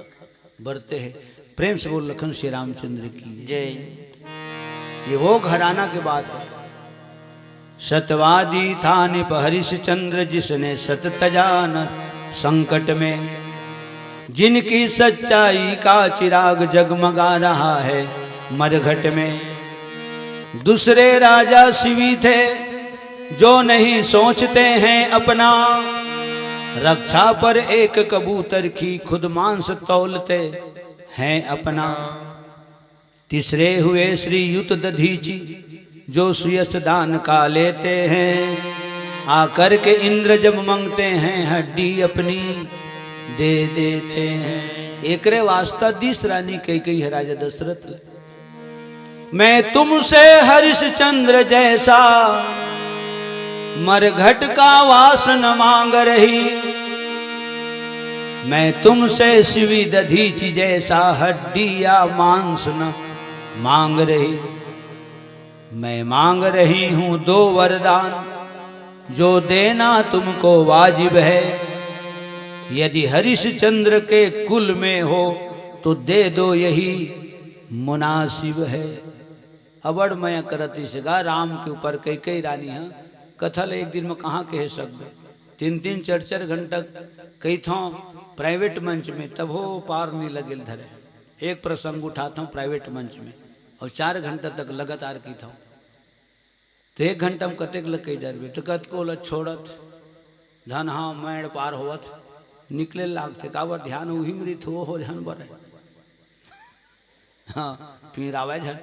बरते हैं। प्रेम से बोल लखन श्री रामचंद्र की जय। ये वो घराना के बात है। सतवादी था नृप हरिश्चंद्र, जिसने सत तजा न संकट में। जिनकी सच्चाई का चिराग जगमगा रहा है मरघट में। दूसरे राजा शिवी थे, जो नहीं सोचते हैं अपना। रक्षा पर एक कबूतर की खुद मांस तौलते हैं अपना। तीसरे हुए श्रीयुत दधीचि, जो सुयश दान का लेते हैं। आकर के इंद्र जब मंगते हैं, हड्डी अपनी दे देते हैं। एकरे वास्ता दिस रानी कैकेयी है राजा दशरथ ल। मैं तुमसे हरिश्चंद्र जैसा मरघट का वास न मांग रही। मैं तुमसे शिवी दधीचि जैसा हड्डी या मांस न मांग रही। मैं मांग रही हूं दो वरदान, जो देना तुमको वाजिब है। यदि हरिश्चंद्र के कुल में हो, तो दे दो, यही मुनासिब है। अबड़ मया करत इस गा राम के ऊपर कैकेयी रानी ह। कथा ल एक दिन में कहाँ कहे सकबे? तीन तीन चार चार घंटा कहिथौं प्राइवेट मंच में, तभो पार नहीं लगेल धरे। एक प्रसंग उठाथौं प्राइवेट मंच में और चार घंटा तक लगातार कहिथौं। तो एक घंटा में कतेक ल कहि डरबे? तो कतको ल छोड़त, धन हाँ मैड़ पार होवत, निकले लागथे। काबर ध्यान उही में रहिथे, वो हो झन बरे। हाँ, पिंवरावय झन।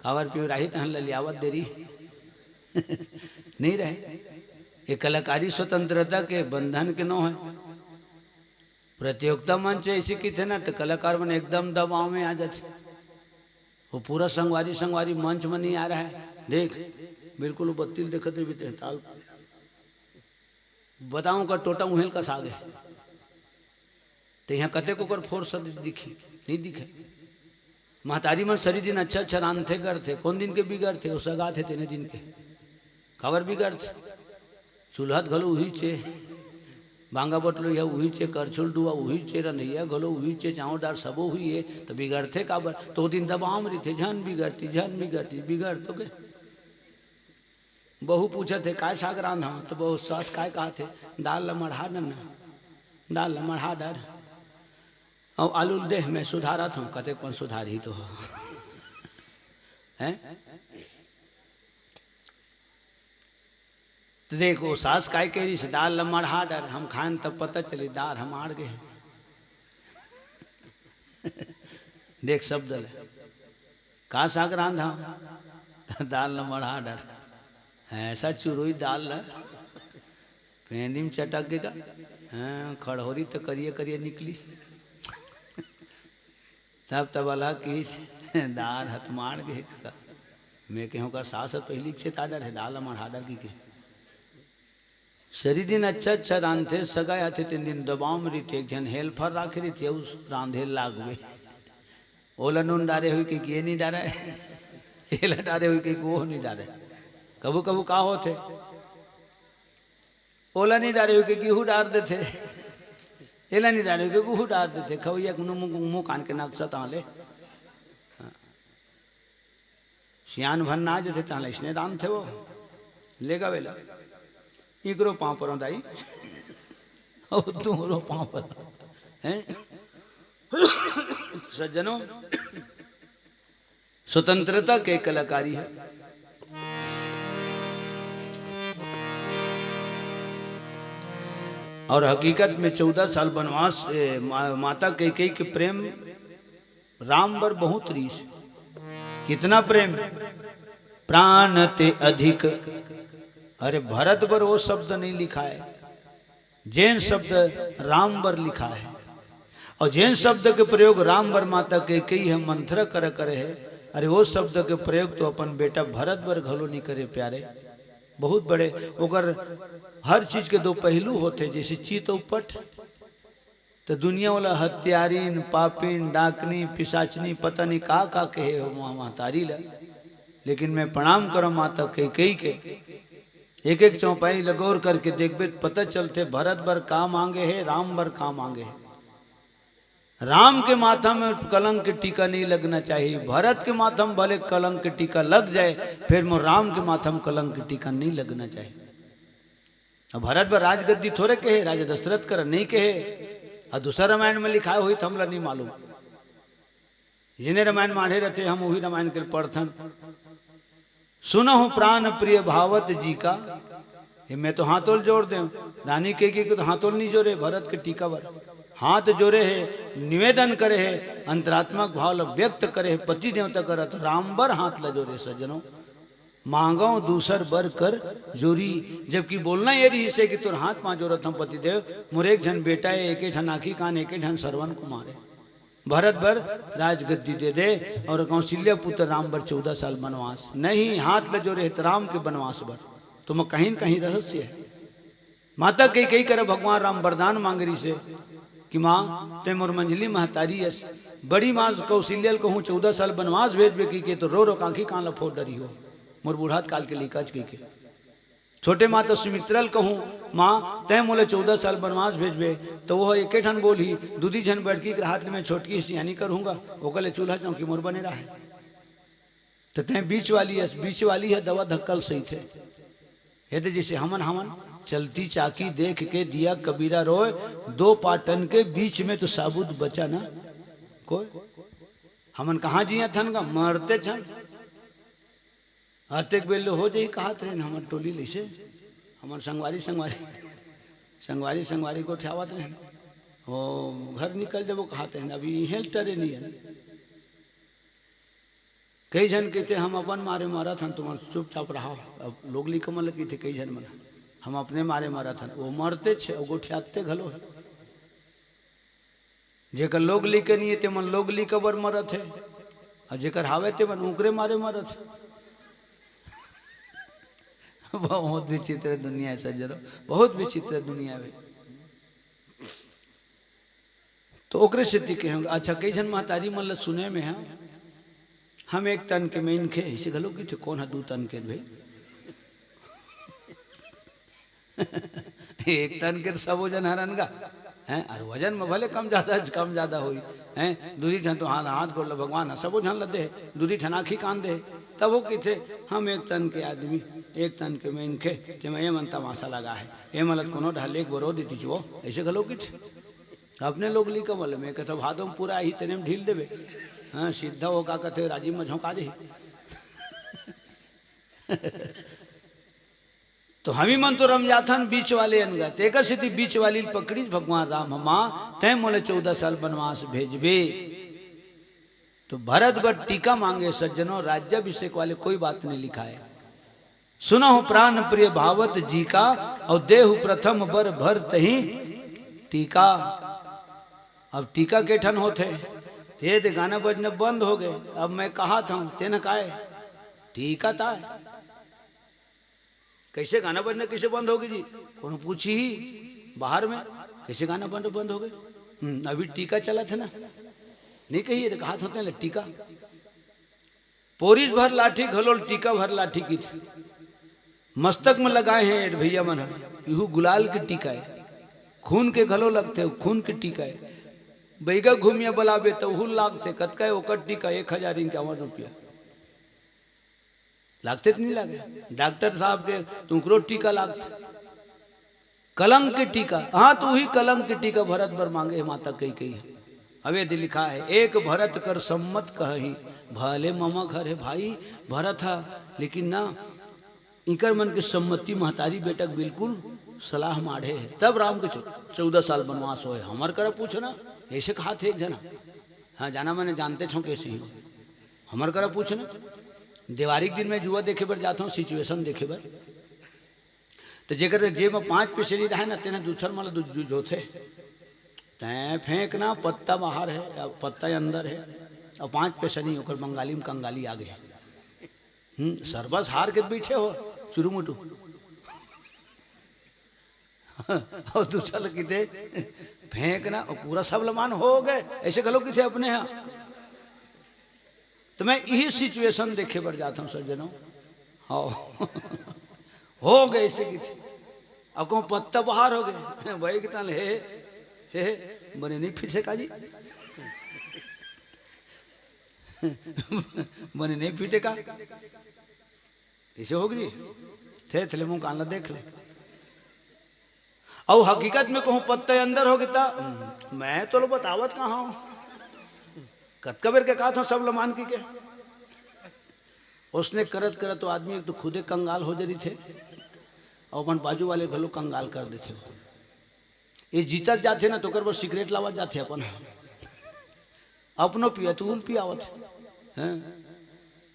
काबर पिंवराही तहन ललियावत देरी। नहीं रहे। ये कलाकारी स्वतंत्रता के बंधन के नो है। प्रतियोगिता मंच ऐसी की थे ना, तो कलाकार मन एकदम दबाव में आ जाते। वो पूरा संगवारी, संगवारी मंच में नहीं आ रहा है। देख, बिल्कुल वो बत्तील देखत रही, ताल बताऊं का टोटा उहेल कस आगे। तो यहाँ कतेक ओकर फोर्स दिखी, नहीं दिखे। महतारी मन सरी दिन अच्छा अच्छा रांधथे करथे, कौन दिन के बिगड़थे? वो सगा थे तेने दिन के। काबर बिगड़थे? चूल्हा त घलो उही चे। बांगा बटलोइया उही चे, करछुल डुआ उही चे, रंधइया घलो उही चे, चांवरदार सबो हुई हे, त बिगड़थे काबर? तो दिन दबाव म रहिथे, झन बिगड़ती, झन बिगड़ती, बिगड़ तो गे। बहू पूछत हे, "काय साग रांधव?" त बहू सास काय कहत हे, "दाल ल मढ़ा डर ना, दाल ल मढ़ा डर। अउ आलू ल देह में सुधारत हंव, कतेक पन सुधारही तो हो।" हैं? त देख, ओ सास काय कह रही से, "दाल ल मढ़ा डर, हम खाएन तब पता चली, दाल हम आड़ गे।" देख शब्द ले, "का साग रांधा?" त "दाल ल मढ़ा डर।" ऐसा चुरोई दाल ल पेंदी म चटक गे का? हाँ, खड़होरी त करिया करिया निकली। तब तब अलग किहिस, "दार ह त माड़ गे हे कका।" मैं कहेंव, "ओकर सास ह पहिली चेता डर हे, दाल ह मढ़ा डर," कहिके। सरी दिन अच्छा अच्छा रांधथे, सगा आथे, तेन दिन दबाव म रहिथे, एक झन हेल्पर राखे रहिथे, अउ रांधे लागबे। ओला नून डारे होही कहिके ये नी डारे, एला डारे होही कहिके वो नी डारे। कभू कभू का होथे, ओला नी डारे होही कहिके इहू डार देथे, एला नी डारे होही कहिके उहू डार देथे। खवइया के मुंह, मुंह कान के नक्शा ताले। हाँ। सियान भर ना जथे, तहला इसने दान थे वो। ले गवेला। इकरो पांव परो दाई। और तुमरो पांव परो। हैं? सज्जनों, स्वतंत्रता के कलाकारी है। और हकीकत में चौदह साल वनवास, ए, मा-, माता कैकेयी के प्रेम राम बर बहुत रीस। कितना प्रेम, प्राण ते अधिक। अरे, भरत बर वो शब्द नहीं लिखा है, जेन शब्द राम बर लिखा है। और जेन शब्द के प्रयोग राम बर माता कैकेयी ह मंथरा कर करे है, अरे, वो शब्द के प्रयोग तो अपन बेटा भरत बर घलो नहीं करे, प्यारे। बहुत बड़े ओकर हर चीज के दो पहलू होथे, जैसे चित अउ पट। त दुनिया वाला हत्यारिन, पापिन, डाकनी, पिसाचनी, पता नहीं का का कहे हो महा-, महतारी ला। लेकिन मैं प्रणाम करंव माता कैकेयी के। एक एक चौपाई ल गौर करके देखबे त पता चलथे, भरत बर का मांगे हे, राम बर का मांगे हे। राम के माथा में कलंक के टीका नहीं लगना चाहिए। भरत के माथा में भले कलंक के टीका लग जाए, फिर मोर राम के माथा में कलंक के टीका नहीं लगना चाहिए। अब भरत बर राजगद्दी थोरे कहे, राजा दशरथ कर नहीं कहे। अउ दूसरा रामायण में लिखाए होही त हमला नहीं मालूम। जिने रामायण माढ़े रथे, हम उही रामायण के पढ़थन। "सुनहु प्राण प्रिय भावत जी का।" ये मैं तो हाथों ल जोर देंव, रानी कैकेयी के तो हाथों ल नहीं जोरे, भरत के टीका बर हाथ जोरे हे, निवेदन करे हे, अंतरात्मा के भाव ल व्यक्त करे हे, पति देवता करत राम बर हाथ ल जोरे। सज्जनों, मांगव दूसर बर कर जोरी, जबकि बोलना ये रहिसे कि तोर हाथ पांव जोरत हंव पतिदेव, मोर एक झन बेटा हे, एके ठन आंखी कान, एके ठन सरवन कुमार हे। भरत बर राजगद्दी दे दे, और कौशल्या पुत्र राम बर चौदह साल वनवास। नहीं, हाथ ल जोरे हे त राम के वनवास बर। तो मैं कहीं न कहीं रहस्य है। माता कैकेयी करा भगवान राम वरदान मांगे रहिसे कि माँ, तैं मोर मंझली महतारी अस। बड़ी माँ कौशल्या ल कहूँ चौदह साल वनवास भेजबे कहिके, तो रो रो के आंखी कान ल फोर डरी हो, मोर बूढ़ात काल के लइका च कहिके। छोटे माता सुमित्रा ल कहूँ, "माँ, तैं मोला चौदह साल वनवास भेजबे," तो वो एके ठन बोलही, "दूदी झन बड़की के हाथ ले मैं छोटकी सियानी करहूँगा, ओकर ले चूल्हा चौकी मोर बने रहे।" त तैं बीच वाली हस, बीच वाली ह दवा धक्का ल सहिथे। ये तो जैसे हमन, हमन चलती चाकी देख के दिया कबीरा रोय, दो पाटन के बीच में तो साबुत बचा ना कोय। हमन कहाँ जियत हन गा, मरते छन। अतेक बेर ले हो जाही कहत रहेन हमर टोली लइसे, हमर संगवारी, संगवारी, संगवारी, संगवारी गोठियावत रहेन। ओ, घर निकल जबो कहत रहेन, अभी इहें ल टरे नहीं है। कई झन कहिथे, "हम अपन मारे मरत हन, तुमन चुपचाप रहो।" अब लोग लइका मन ल कहिथे कई झन मन, "हम अपने मारे मरत हन।" वो मरते छे, वो गोठियाते घलो है। जेकर लोग लइका नहीं है, ते मन लोग लइका बर मरत है, और जेकर हावे, ते मन उकरे मारे मरत है। बहुत विचित्र दुनिया है सज्जनों, बहुत विचित्र दुनिया है। तो ओकरे सेती कहेंव, अच्छा, कई झन महतारी मन ल सुने में है, "हम एक तन के मनखे," इसे घलो कहिथे, "कौन है दू तन के भाई?" एक तन के तो सबो जन हरन गा, हैं? अउ वजन में भले कम ज्यादा, कम ज्यादा होई, हैं? दूरी झन तो हाथ, हाथ गोड़ ल भगवान ह सबो झन ल दे, दूरी झन आँखी कान दे, तब वो किथे, हम एक तन के आदमी, एक तन के मेनखे, ते में ये मन तमाशा लगा है, ये मन ल कोनो ढाल एक बरो देती वो, ऐसे घलो किथे। अपने लोग ली कमल में कहते भादो में पूरा ही तेने में ढील देवे। हाँ, सीधा वो का कहते राजीव में झोंका दे। तो हमी मन तो रम जाथन बीच वाले अनगा, तेकर सेती बीच वाली ल पकड़ीस भगवान राम ह, माँ, तैं मोला चौदह साल वनवास भेजबे। तो भरत बर टीका मांगे सज्जनों, राज्याभिषेक वाले कोई बात नहीं लिखा है। सुनहु प्राण प्रिय भावत जी का, अउ देहु प्रथम बर भरत ही टीका। अब टीका के ठन होथे, ते दे गाना बजना बंद हो गए। अब मैं कहा था, तेन काय टीका ताय। कैसे गाना बजना कैसे बंद होगी जी? कोनो पूछी ही बाहर में, कैसे गाना बंद, बंद हो गए? हम्म, अभी टीका चला था ना, नहीं कहिए तो कहा था टीका। पोरीस भर लाठी घलो टीका भर लाठी किथे। मस्तक में लगाए हैं ये भैया मन ह, इहू गुलाल के टीका है, खून के घलो लगथे, खून के टीका है। बैगा घूमिया बलाबे त उहू लागथे, कतका है ओकर टीका, एक हजार इक्यावन रुपया। लागथे त नहीं लागे? डॉक्टर साहब के तो उकरो टीका लागथे। कलंक के टीका, हाँ, तो वही कलंक के टीका भरत बर मांगे हे माता कैकेयी। अब यदि लिखा है, "एक भरत कर सम्मत कहही, भले ममा घर है भाई।" भरत हा, लेकिन ना, इकर मन के सम्मति महतारी बेटा के बिल्कुल सलाह माढ़े है, तब राम के चौ-, चौदह साल वनवास होए। हमर करा पूछना, ऐसे कहा थे एक जना। हाँ, जाना मैंने जानते छो कैसे ही हो। हमर करा पूछना, देवारी के दिन मैं जुआ देखे बर जाता हूँ, सिचुएशन देखे बर। तो जेकर जेब में पाँच पैसे नहीं रहे ना, तेने दूसर मन ला दू-, जूझ होथे। तैं फेंक ना, पत्ता बाहर है, या पत्ता अंदर है, अउ पाँच पैसे नहीं, ओकर बंगाली में कंगाली आ गए। हम्म, सरबस हार के बैठे हो, चुरुमुटु। अउ दूसर ला किथे, फेंक ना, अउ पूरा सब लमान हो गए, ऐसे घलो किथे अपने यहाँ। तो मैं यही सिचुएशन देखे बर जाता हूँ सज्जनों। हाँ। हो गए ऐसे किथे। अब कहूँ पत्ता बाहर हो गए। भाई कितना ले, हे, हे, बने नहीं फिर से का जी? बने नहीं फिटे का? ऐसे हो गई? थे थले मुंह कान ला देख ले। अउ हकीकत में कहूँ पत्ता अंदर हो गया, मैं तो लो बतावत कहाँ हूँ। कतका बेर के कहा था सब लमान की के। उसने करत करत तो आदमी एक तो खुदे कंगाल हो जरी थे, अउ अपन बाजू वाले घलो कंगाल कर देथे। ये जीतत जाथे ना, तो ओकर बर सिगरेट लावत जाथे अपन। अपनो पिया, तो उल पियावत। हैं?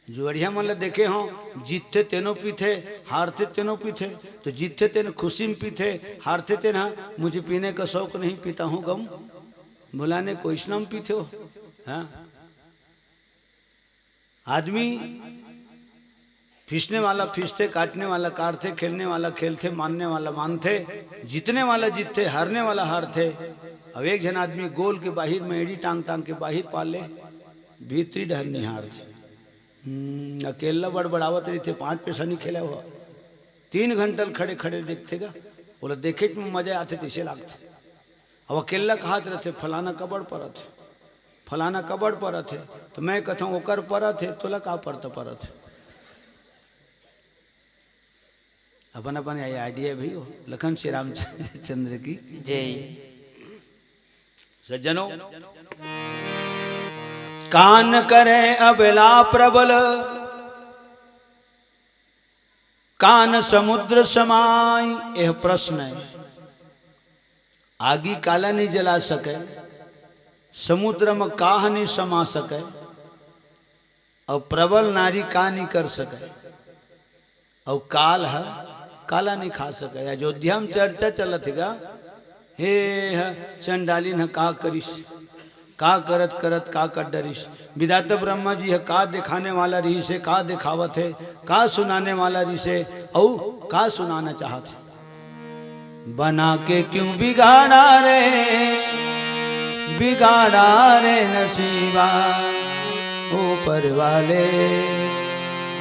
जुआरिया मन ल देखे हो, जीतथे तेनो पीथे, हारथे तेनो पीथे। तो जीतथे तेन खुशी में पीथे, हारथे तेन हा, "मुझे पीने का शौक नहीं, पीता हूँ गम भुलाने को", इसना में पीथे हो। हाँ? आदमी फीसने वाला फीसथे, काटने वाला काटथे, खेलने वाला खेलथे, मानने वाला मानथे, जीतने वाला जीतथे, हारने वाला हारथे। अब एक झन आदमी गोल के बाहिर में एड़ी टांग टांग के बाहिर पाले, भीतरी डहर निहारथे। हम्म, अकेला बड़बड़ावत रहिथे, पाँच पैसा नहीं खेला हुआ, तीन घंटा ल खड़े खड़े देखथे गा, ओला देखे में मजा आथे, तैसे लागथे। अब अकेला कहात रहथे, "फलाना कबड़ परत हे, फलाना कबड़ परत हे।" तो मैं कहता हूँ, "ओकर परत हे, तोला का परत परत हे?" अपन अपन ये आइडिया भी हो। लखन श्री रामचंद्र की जय। सज्जनों, कान करे अबला प्रबल, कान समुद्र समाई। यह प्रश्न है, आगी काला नहीं जला सके, समुद्र में काह नहीं समा सके, अउ प्रबल नारी का नहीं कर सके, अउ काल ह काला नहीं खा सके। अयोध्या में चर्चा चलत हे गा, हे ह चंडालिन ह का करिस, का करत करत का कर डरिस, विधाता ब्रह्मा जी ह का दिखाने वाला रहिस हे, का दिखावत हे, का सुनाने वाला रहिस हे, अउ का सुनाना चाहत हे। बना के क्यों बिगाड़ा रे, बिगाड़ा रे नसीबा, ऊपर वाले,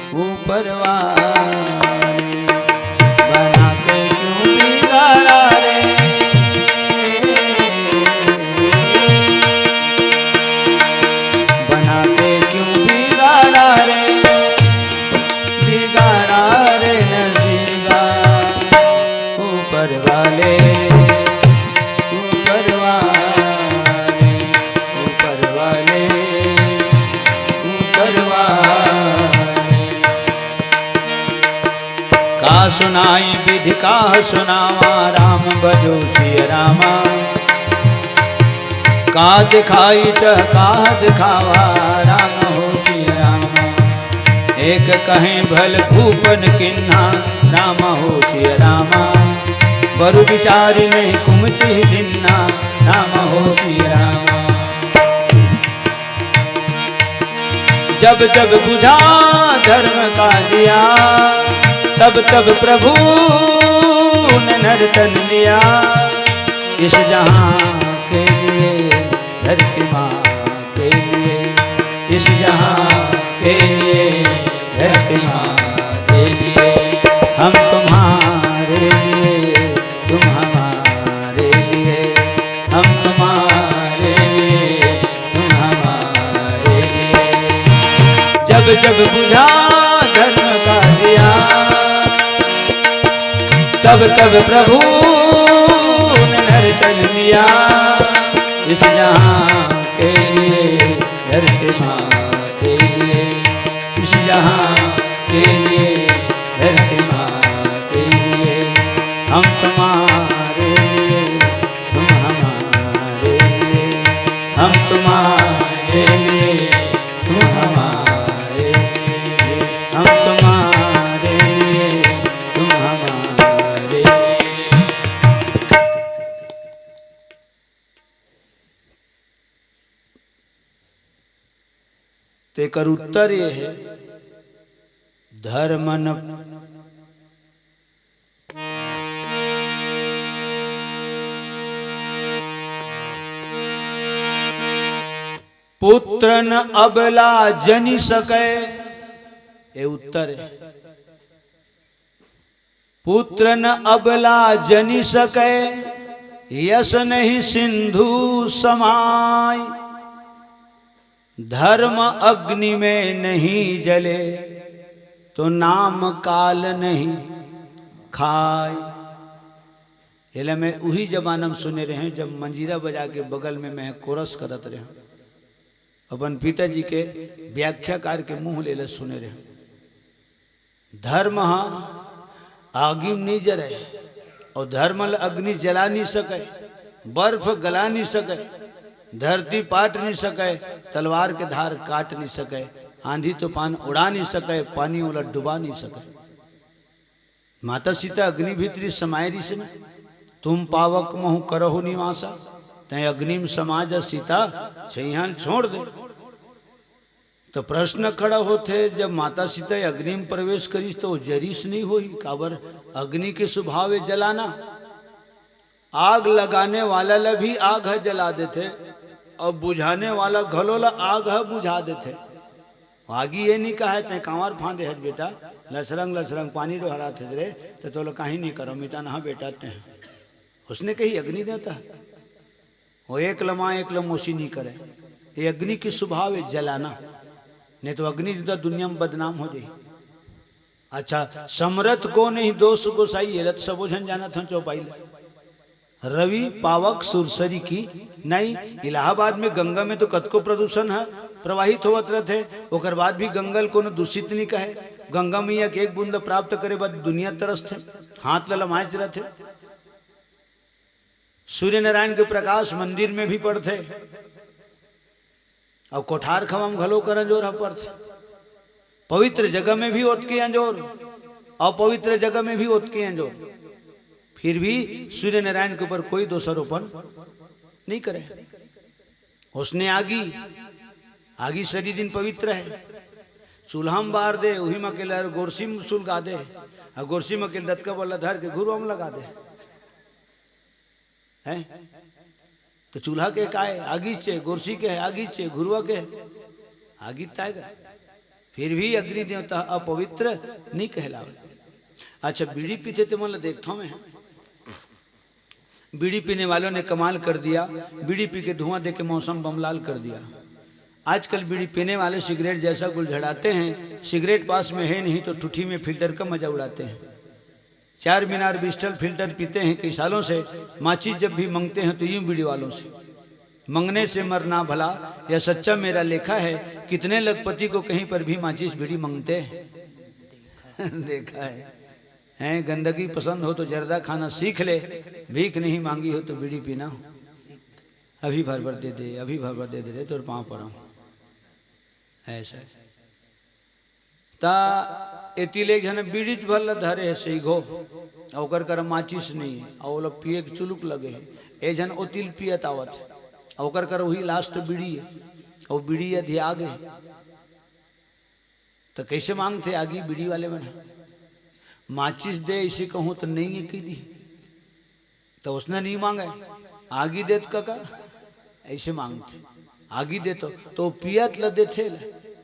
ऊपर वाले। बना के क्यों सुनाई विधि काह सुनावा, राम भजो सिय रामा। का दिखाई चह काह दिखावा, राम हो सिय रामा। एक कहें भल भूपन किन्हा, राम हो सिय रामा। बरु विचारि नहीं कुमति दिन्हा, राम हो सिय रामा। जब जब बुझा धर्म का दिया, तब तब प्रभु ने नर तन लिया। इस जहाँ के लिए धरती माँ के लिए, इस जहाँ के लिए धरती माँ के लिए, हम तुम्हारे लिए, तुम हमारे लिए, हम तुम्हारे लिए, तुम हमारे लिए। जब जब बुझा धर्म का दिया, तब तब प्रभु ने नर तन लिया। इस जहाँ के लिए धरती माँ के लिए, इस जहाँ के लिए धरती माँ के लिए, हम तुम्हारे लिए, तुम हमारे लिए, हम तुम्हारे लिए, तुम हमारे लिए, हम तुम्हारे लिए, तुम हमारे लिए। तेकर उत्तर ये है, धर्म न पुत्र न अबला जनि सकै, ये उत्तर है। पुत्र न अबला जनि सकै, यस नहीं सिंधु समाय। धर्म अग्नि में नहीं जले, तो नाम काल नहीं खाय। एला मैं उही जमाना में सुने रहें, जब मंजीरा बजा के बगल में मैं कोरस करत रहें, अपन पिताजी के व्याख्याकार के मुंह ले ले सुने रहें। धर्म ह आगी में नहीं जरे, और धर्म ल अग्नि जला नहीं सके, बर्फ गला नहीं सके, धरती पाट नहीं सके, तलवार के धार काट नहीं सके, आंधी तूफान उड़ा नहीं सके, पानी ओला डुबा नहीं सके। माता सीता अग्नि भीतरी समाय रहिस ना, तुम पावक महु करहु निवासा, तै अग्नि में समा जा सीता, छइहां ल छोड़ दे। तो प्रश्न खड़ा होथे, जब माता सीता अग्नि में प्रवेश करिस तो वो जरिस नहीं होही, काबर अग्नि के स्वभाव है जलाना। आग लगाने वाला ला भी आग ह जला देथे, और बुझाने वाला घलो ला आग ह बुझा देथे। आगी ये नहीं कहा है, "तै कांवर फांदे हस बेटा, लसरंग लसरंग पानी डोहरात हस रे, तो तोला कहीं नहीं करो, मिटा नहा बेटा तै।" उसने कही अग्नि देवता। वो एक लमा एक लमोसी नहीं करे। ये अग्नि के स्वभाव है जलाना, नहीं तो अग्नि देवता दुनिया में बदनाम हो जाए। अच्छा, समरथ को नहीं दोष गोसाई, ये लत सबो झन जानत हन चौपाई ले। रवि पावक सुरसरी की नहीं, इलाहाबाद में गंगा में तो कतको प्रदूषण है, प्रवाहित होवत रहथे, ओकर बाद भी गंगा ल कोनो दूषित नहीं कहे। गंगा मैया के एक बूंद ल प्राप्त करे बाद दुनिया तरसथे, हाथ ल लमायच रहथे। सूर्य नारायण के प्रकाश मंदिर में भी पड़थे, और कोठार खवा म घलो कर अंजोर ह पड़थे। पवित्र जगह में भी ओतके अंजोर, अपवित्र जगह में भी ओतके अंजोर, फिर भी सूर्य नारायण के ऊपर कोई दोषारोपण नहीं करे। उसने आगी, आगी सरी दिन पवित्र है, चूल्हा में बार दे, उही में अकेले गोरसी में सुलगा दे, और गोरसी में अकेले दतका बल्ला धर के घुरवा में लगा दे। हैं? तो चूल्हा के काय? आगी चे, गोरसी के है, आगी चे, घुरवा के है, आगी ताएगा। फिर भी अग्नि देवता अपवित्र नहीं कहलावे। अच्छा, बीड़ी पीते ते मन ला देखता मैं, बीड़ी पीने वालों ने कमाल कर दिया, बीड़ी पी के धुआं दे के मौसम बमलाल कर दिया। आजकल बीड़ी पीने वाले सिगरेट जैसा गुलझड़ाते हैं, सिगरेट पास में है नहीं तो ठुठी में फिल्टर का मजा उड़ाते हैं। चार मीनार बिस्टल फिल्टर पीते हैं कई सालों से, माचिस जब भी मंगते हैं तो यूं बीड़ी वालों से। मंगने से मरना भला, यह सच्चा मेरा लेखा है, कितने लखपति को कहीं पर भी माचिस बीड़ी मंगते हैं। देखा है। हैं, गंदगी पसंद हो तो जर्दा खाना सीख ले, भीख नहीं मांगी हो तो बीड़ी पीना। अभी भर भर दे दे, अभी भर भर दे दे रे, तोर पाँव पड़ो। ऐसा। ता एती ले एक झन बीड़ीच भर ल धरे हे सइघो, अउ ओकर करा माचिस नइ हे, अउ ओला पिए के चुलुक लगे हे। ए झन ओती ल पियत आवत हे, अउ ओकर करा उही लास्ट बीड़ी हे, अउ बीड़ी अधिया गे हे। त कइसे मांगथे आगी बीड़ी वाले मन ह? माचिस दे अइसे कहूं त नइ हे कहि दिही। त ओसने नइ मांगे, आगी दे त कका, अइसे मांगथे, आगी दे तो, तो पियत ल देथे ल,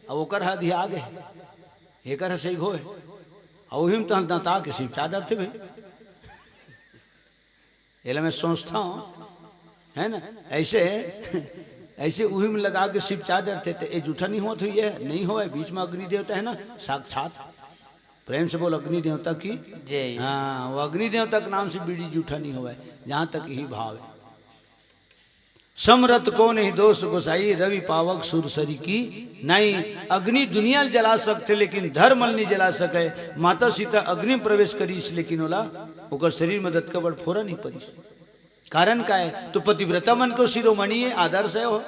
अब ओकर ह अधिया गे हे, एकर ह सइघो हे, अउ उही म तहन दंता के सिपचा डरथे भई। एला मैं सोचथंव, है ना, अइसे, अइसे उही म लगा के सिपचा डरथे, त ए जूठा नइ होवत होही, नइ होवय, बीच म अग्नि देवता हे ना, साक्षात। प्रेम से बोल, अग्नि देवता की। जय। हाँ, वो अग्नि देवता के नाम से बीड़ी जूठा नइ होवय, जहाँ तक यही भाव हे। समरथ को नहीं दोष गोसाई, रवि पावक सुरसरी की नाई। अग्नि दुनिया ल जला सकथे, लेकिन धर्म ल नइ जला सकय। माता सीता अग्नि म प्रवेश करिस, लेकिन ओला, ओकर शरीर म दतका बड़ फोरा नइ परिस। कारण का हे? तो पतिव्रता मन के शिरोमणि हे, आदर्श हे वो।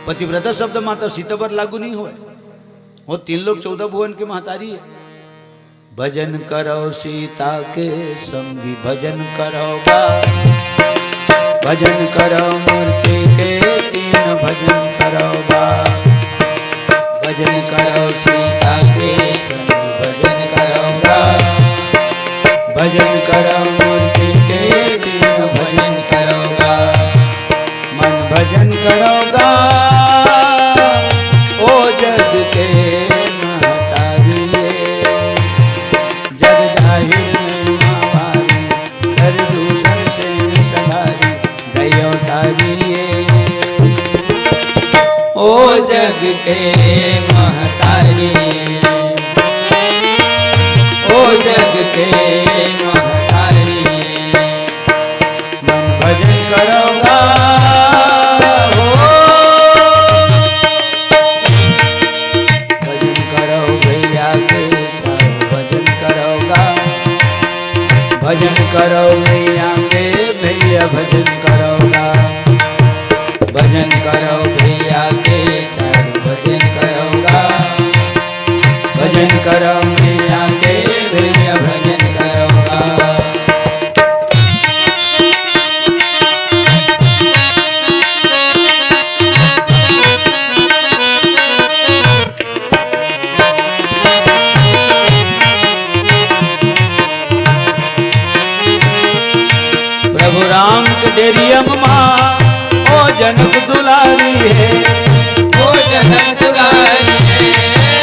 पतिव्रता शब्द माता सीता बर लागू नइ होवय। वो तीन लोक चौदह भुवन के महतारी हे। भजन करव सीता के संगी भजन करव गा, भजन करव मूर्ति के दीन भजन करव गा, भजन करव सीता के संगी भजन करव गा, भजन करव मूर्ति के दीन भजन करव गा। मन भजन करव गा, ओ जग के महतारी ये। जग जाहिर महिमा भारी, कर दूषण से निसभारी, दयो तारी ये। ओ जग के महतारी ये, ओ जग के महतारी ये। मन भजन करव गा हो। भजन करव भैया के, भजन करव गा। भजन करव भैया के, भैया भजन करव गा। भजन करव भैया के, भजन करव गा। भजन करव भैया के, भैया भजन करव गा। प्रभु राम के डेरियम मा, ओ जनक दुलारी हे। ओ जनक दुलारी हे,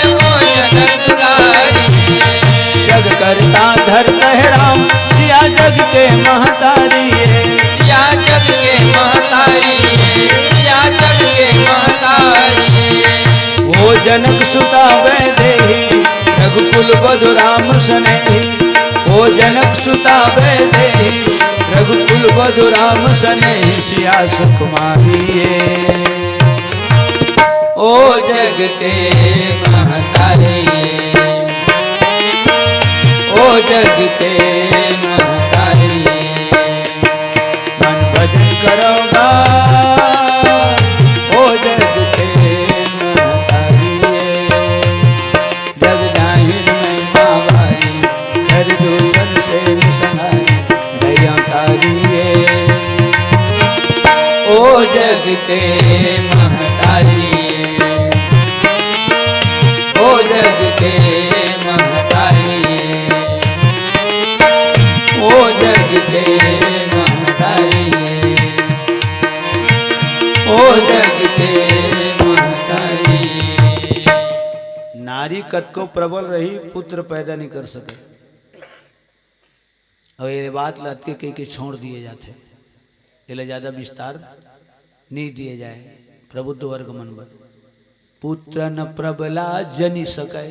ओ जनक दुलारी हे। जग करता धरत हे राम, सिया जग के महतारी हे। सिया जग के महतारी हे, सिया जग के महतारी हे। ओ जनक सुता वैदेही, रघुकुल बधु राम सनेही। ओ जनक सुता वैदेही, रघुकुल बधु राम सनेही, सिया सुकुमारी ये। ओ जग के महतारी ये, ओ जग के महतारी ये। मन भजन करव गा, ओ जग के महतारी ये। जग जाहिर महिमा भारी, कर दूषण से निसहारी, दया तारी ये। ओ जग के महतारी ये, ओ जग के महतारी ये, ओ जग के महतारी ये, ओ जग के महतारी ये। नारी कतको प्रबल रही, पुत्र पैदा नहीं कर सके। अउ ये बात ल अतके कहि के छोड़ दिए जाथे, एला ज्यादा विस्तार नहीं दिए जाए। प्रबुद्ध वर्ग मन बर, पुत्र न प्रबला जनि सकै,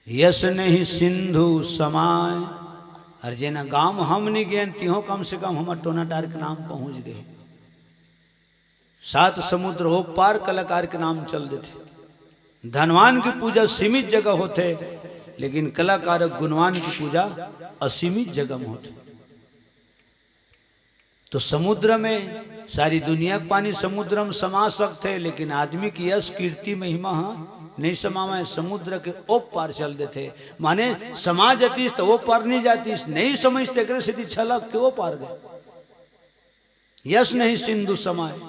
यस नहीं सिंधु समाय। अउ जेना गांव हम नहीं गेन, तिहो कम से कम हमर टोना टार के नाम पहुंच गए। सात समुद्र ओ पार कलाकार के नाम चल देथे। धनवान की पूजा सीमित जगह होथे, लेकिन कलाकार गुणवान के पूजा असीमित जगह में होथे। तो समुद्र में सारी दुनिया के पानी समुद्र में समा सकथे, लेकिन आदमी के यश, कीर्ति, महिमा ह नहीं समावे, समुद्र के ओ पार चल देथे। माने समा जातिस त ओ पार नहीं जातिस, नहीं समझ तेकरे सेती छलक के ओ पार गए। यश नहीं सिंधु समाए,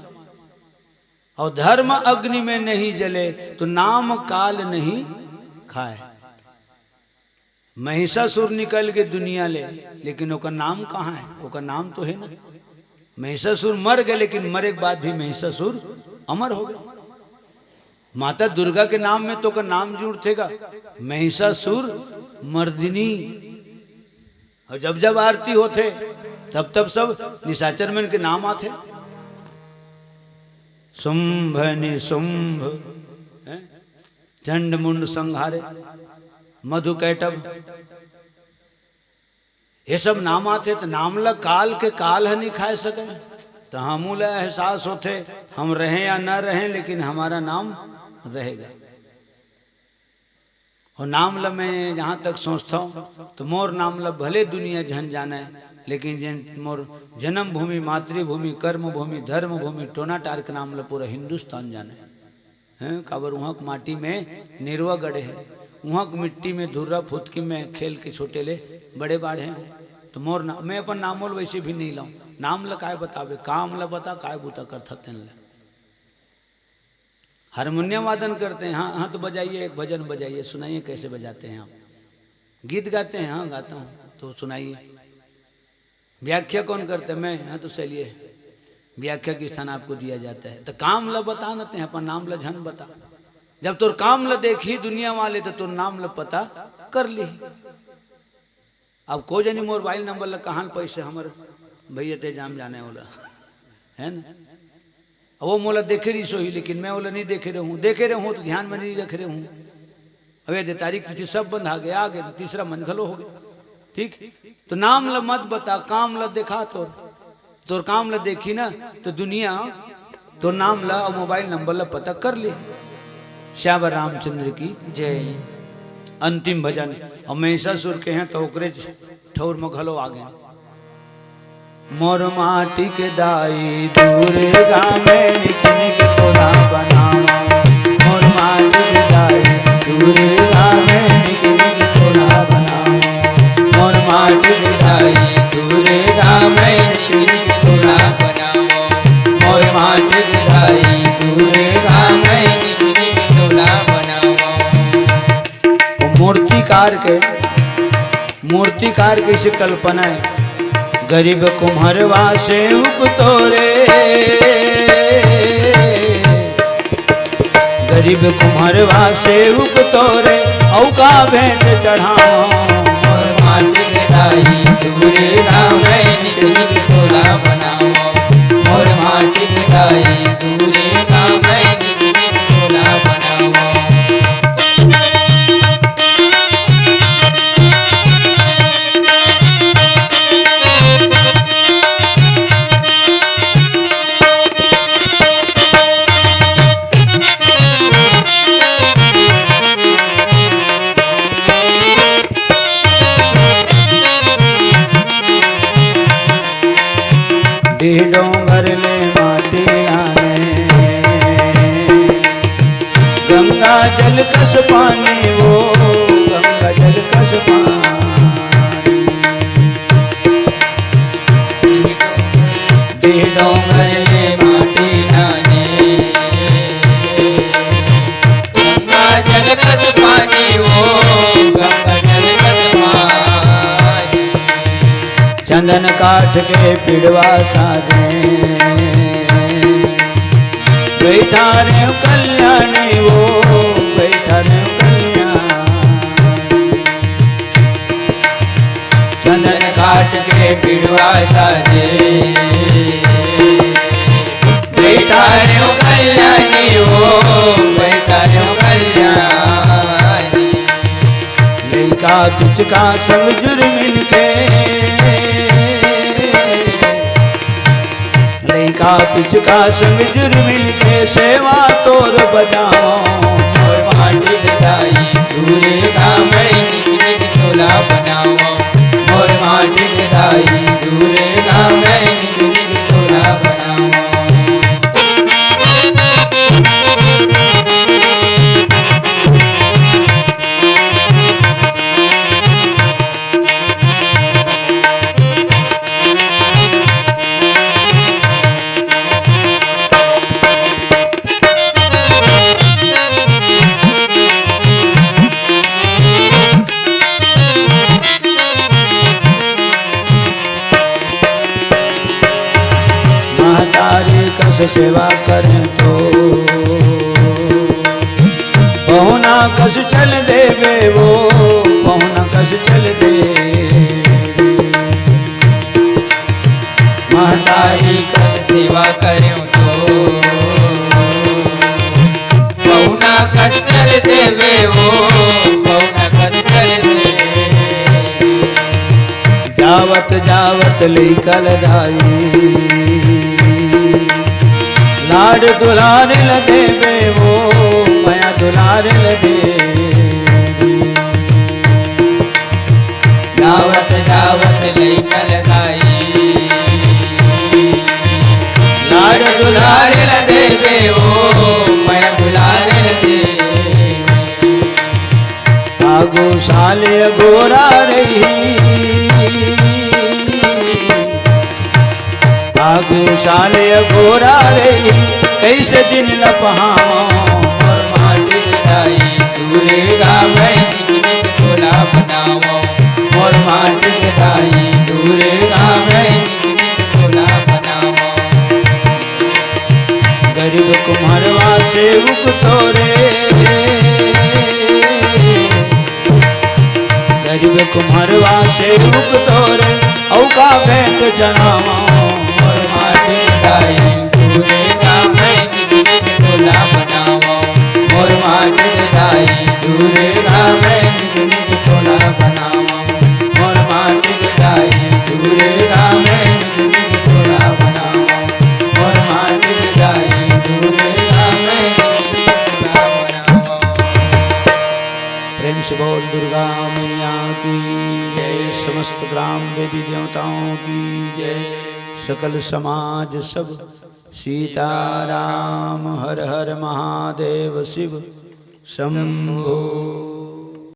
और धर्म अग्नि में नहीं जले, तो नाम काल नहीं खाए। महिषासुर निकल के दुनिया ले, लेकिन ओकर नाम कहाँ है? ओकर नाम तो है ना। महिषासुर मर गए, लेकिन मरे के बाद भी महिषासुर अमर हो गए। माता दुर्गा के नाम में तो ओकर नाम जुड़थेगा, महिषासुर मर्दिनी। और जब जब आरती होथे, तब तब सब निशाचर मन के नाम आथे। शुंभ निशुंभ, हैं? चंड मुंड संहारे, मधु कैटभ, ये सब नाम आथे। तो नाम ल काल के काल ह नहीं खाए सके। तो हमू ल एहसास होथे, हम रहें या ना रहें, लेकिन हमारा नाम रहेगा। और नाम ल मैं जहाँ तक सोचता हूँ, तो मोर नाम ल भले दुनिया झन जाने, लेकिन जेन मोर जन्मभूमि, मातृभूमि, कर्मभूमि, धर्मभूमि, टोनाटार के नाम ल पूरा हिंदुस्तान जाने। हैं, काबर उहाँ के माटी में निरवा गड़े है, उहाँ के मिट्टी में धुर्रा फुतकी में खेल के छोटे ले बड़े बाढ़े हूँ। तो मोर ना, मैं अपन नामो ल वैसे भी नहीं लाऊं। नाम ल काय बतावे, काम ल बता, काय बूता करथा तेन ल। हारमोनियम वादन करते हैं, हाँ, हाँ, तो बजाइए, एक भजन बजाइए, सुनाइए कैसे बजाते हैं आप। गीत गाते हैं, हाँ, गाता हूँ, तो सुनाइए। व्याख्या कौन करते हैं? मैं, हाँ, तो चलिए, व्याख्या के स्थान आपको दिया जाता है। तो काम ल बता न ते, अपन नाम ल झन बता। जब तोर काम ल देखी दुनिया वाले, तो तोर नाम ल पता कर ली। अब को जनी मोर मोबाइल नंबर ल कहाँ ल पैसे हमर भैया ते जाम जाने वाला है ना। अब वो मोला देखे रहिस होही, लेकिन मैं ओला नहीं देखे रहूँ। देखे रहूँ तो ध्यान में नहीं रखे रहूँ। अब ये दे तारीख तिथि सब बंधा गया, आ गए, तीसरा मन घलो हो गया। ठीक, तो नाम ल मत बता, काम ल देखा तोर, तोर काम ल देखी ना, तो दुनिया तोर नाम ल और मोबाइल नंबर ल पता कर ले। श्यावर रामचंद्र की जय। अंतिम भजन, और महिषासुर के हैं तो ओकरे ठौर में घलो आ गए। मोर माटी के दाई दुर्गा मैं निक निक तोला बनावा। मोर माटी के दाई दुर्गा मैं निक निक तोला बनावा। मोर माटी के दाई दुर्गा मैं निक निक तोला बनावा। मोर माटी के दाई दुर्गा मैं निक निक तोला बनावा। वो मूर्तिकार के, मूर्तिकार के से कल्पना है। गरीब कुम्हरवा सेवक तोरे, गरीब कुम्हरवा सेवक तोरे, औ का भेंट चढ़ाओ। मोर माटी के दाई दुर्गा मैं निक निक तोला बनाओ। मोर माटी के दाई दुर्गा मैं निक निक तोला बनाओ। डीह डोंगर ले माटी आने, गंगा जल कस पानी वो, गंगा जल कस पानी। डीह डोंगर ले माटी आने, गंगा जल कस पानी वो, गंगा जल कस पानी। चंदन काठ के पिड़वा साजे, बैठा रे कल्याणी वो, बैठा रे कल्याणी। चंदन काठ के पिड़वा साजे, बैठा रे कल्याणी वो, बैठा रे कल्याणी। लइका पिचका संग जुर मिलके, लइका पिचका संग जुर मिलके सेवा तोर बजाओ। मोर माटी के दाई दुर्गा मैं निक बनावो, मोर माटी के दाई दुर्गा मैं निक निक तोला बनावो। महतारी कस सेवा करें तो पहुना कस चल देवे वो, पहुना कस चल दे। महतारी कस सेवा करें तो पहुना कस चल देवे वो, पहुना कस चल दे। जावत जावत लइका ल दाई, लाड दुलार ल देबे वो, मया दुलार ल दे। जावत जावत लइका ल दाई, लाड दुलार ल देबे वो, मया दुलार ल दे। आगू साल अघोरा रही, आगू साल अघोरा रही, कइसे दिन ल पहावों। मोर माटी के दाई दुर्गा मैं निक निक तोला बनावों। मोर माटी के दाई दुर्गा मैं निक निक तोला बनावों। गरीब कुम्हरवा सेवक तोरे, गरीब कुम्हरवा सेवक तोरे, अउ का भेंट चढ़ावों। मोर माटी दाई दुर्गा मैं निक निक तोला बनावों। मोर माटी दाई दुर्गा मैं निक निक तोला बनावों। मोर माटी दाई दुर्गा मैं निक निक तोला बनावों। मोर माटी दाई दुर्गा मैं निक निक तोला बनावों। प्रेम से बोल दुर्गा मैया की जय, समस्त ग्राम देवी देवताओं की जय, सकल समाज सब सीताराम। हर हर महादेव शिव शंभो।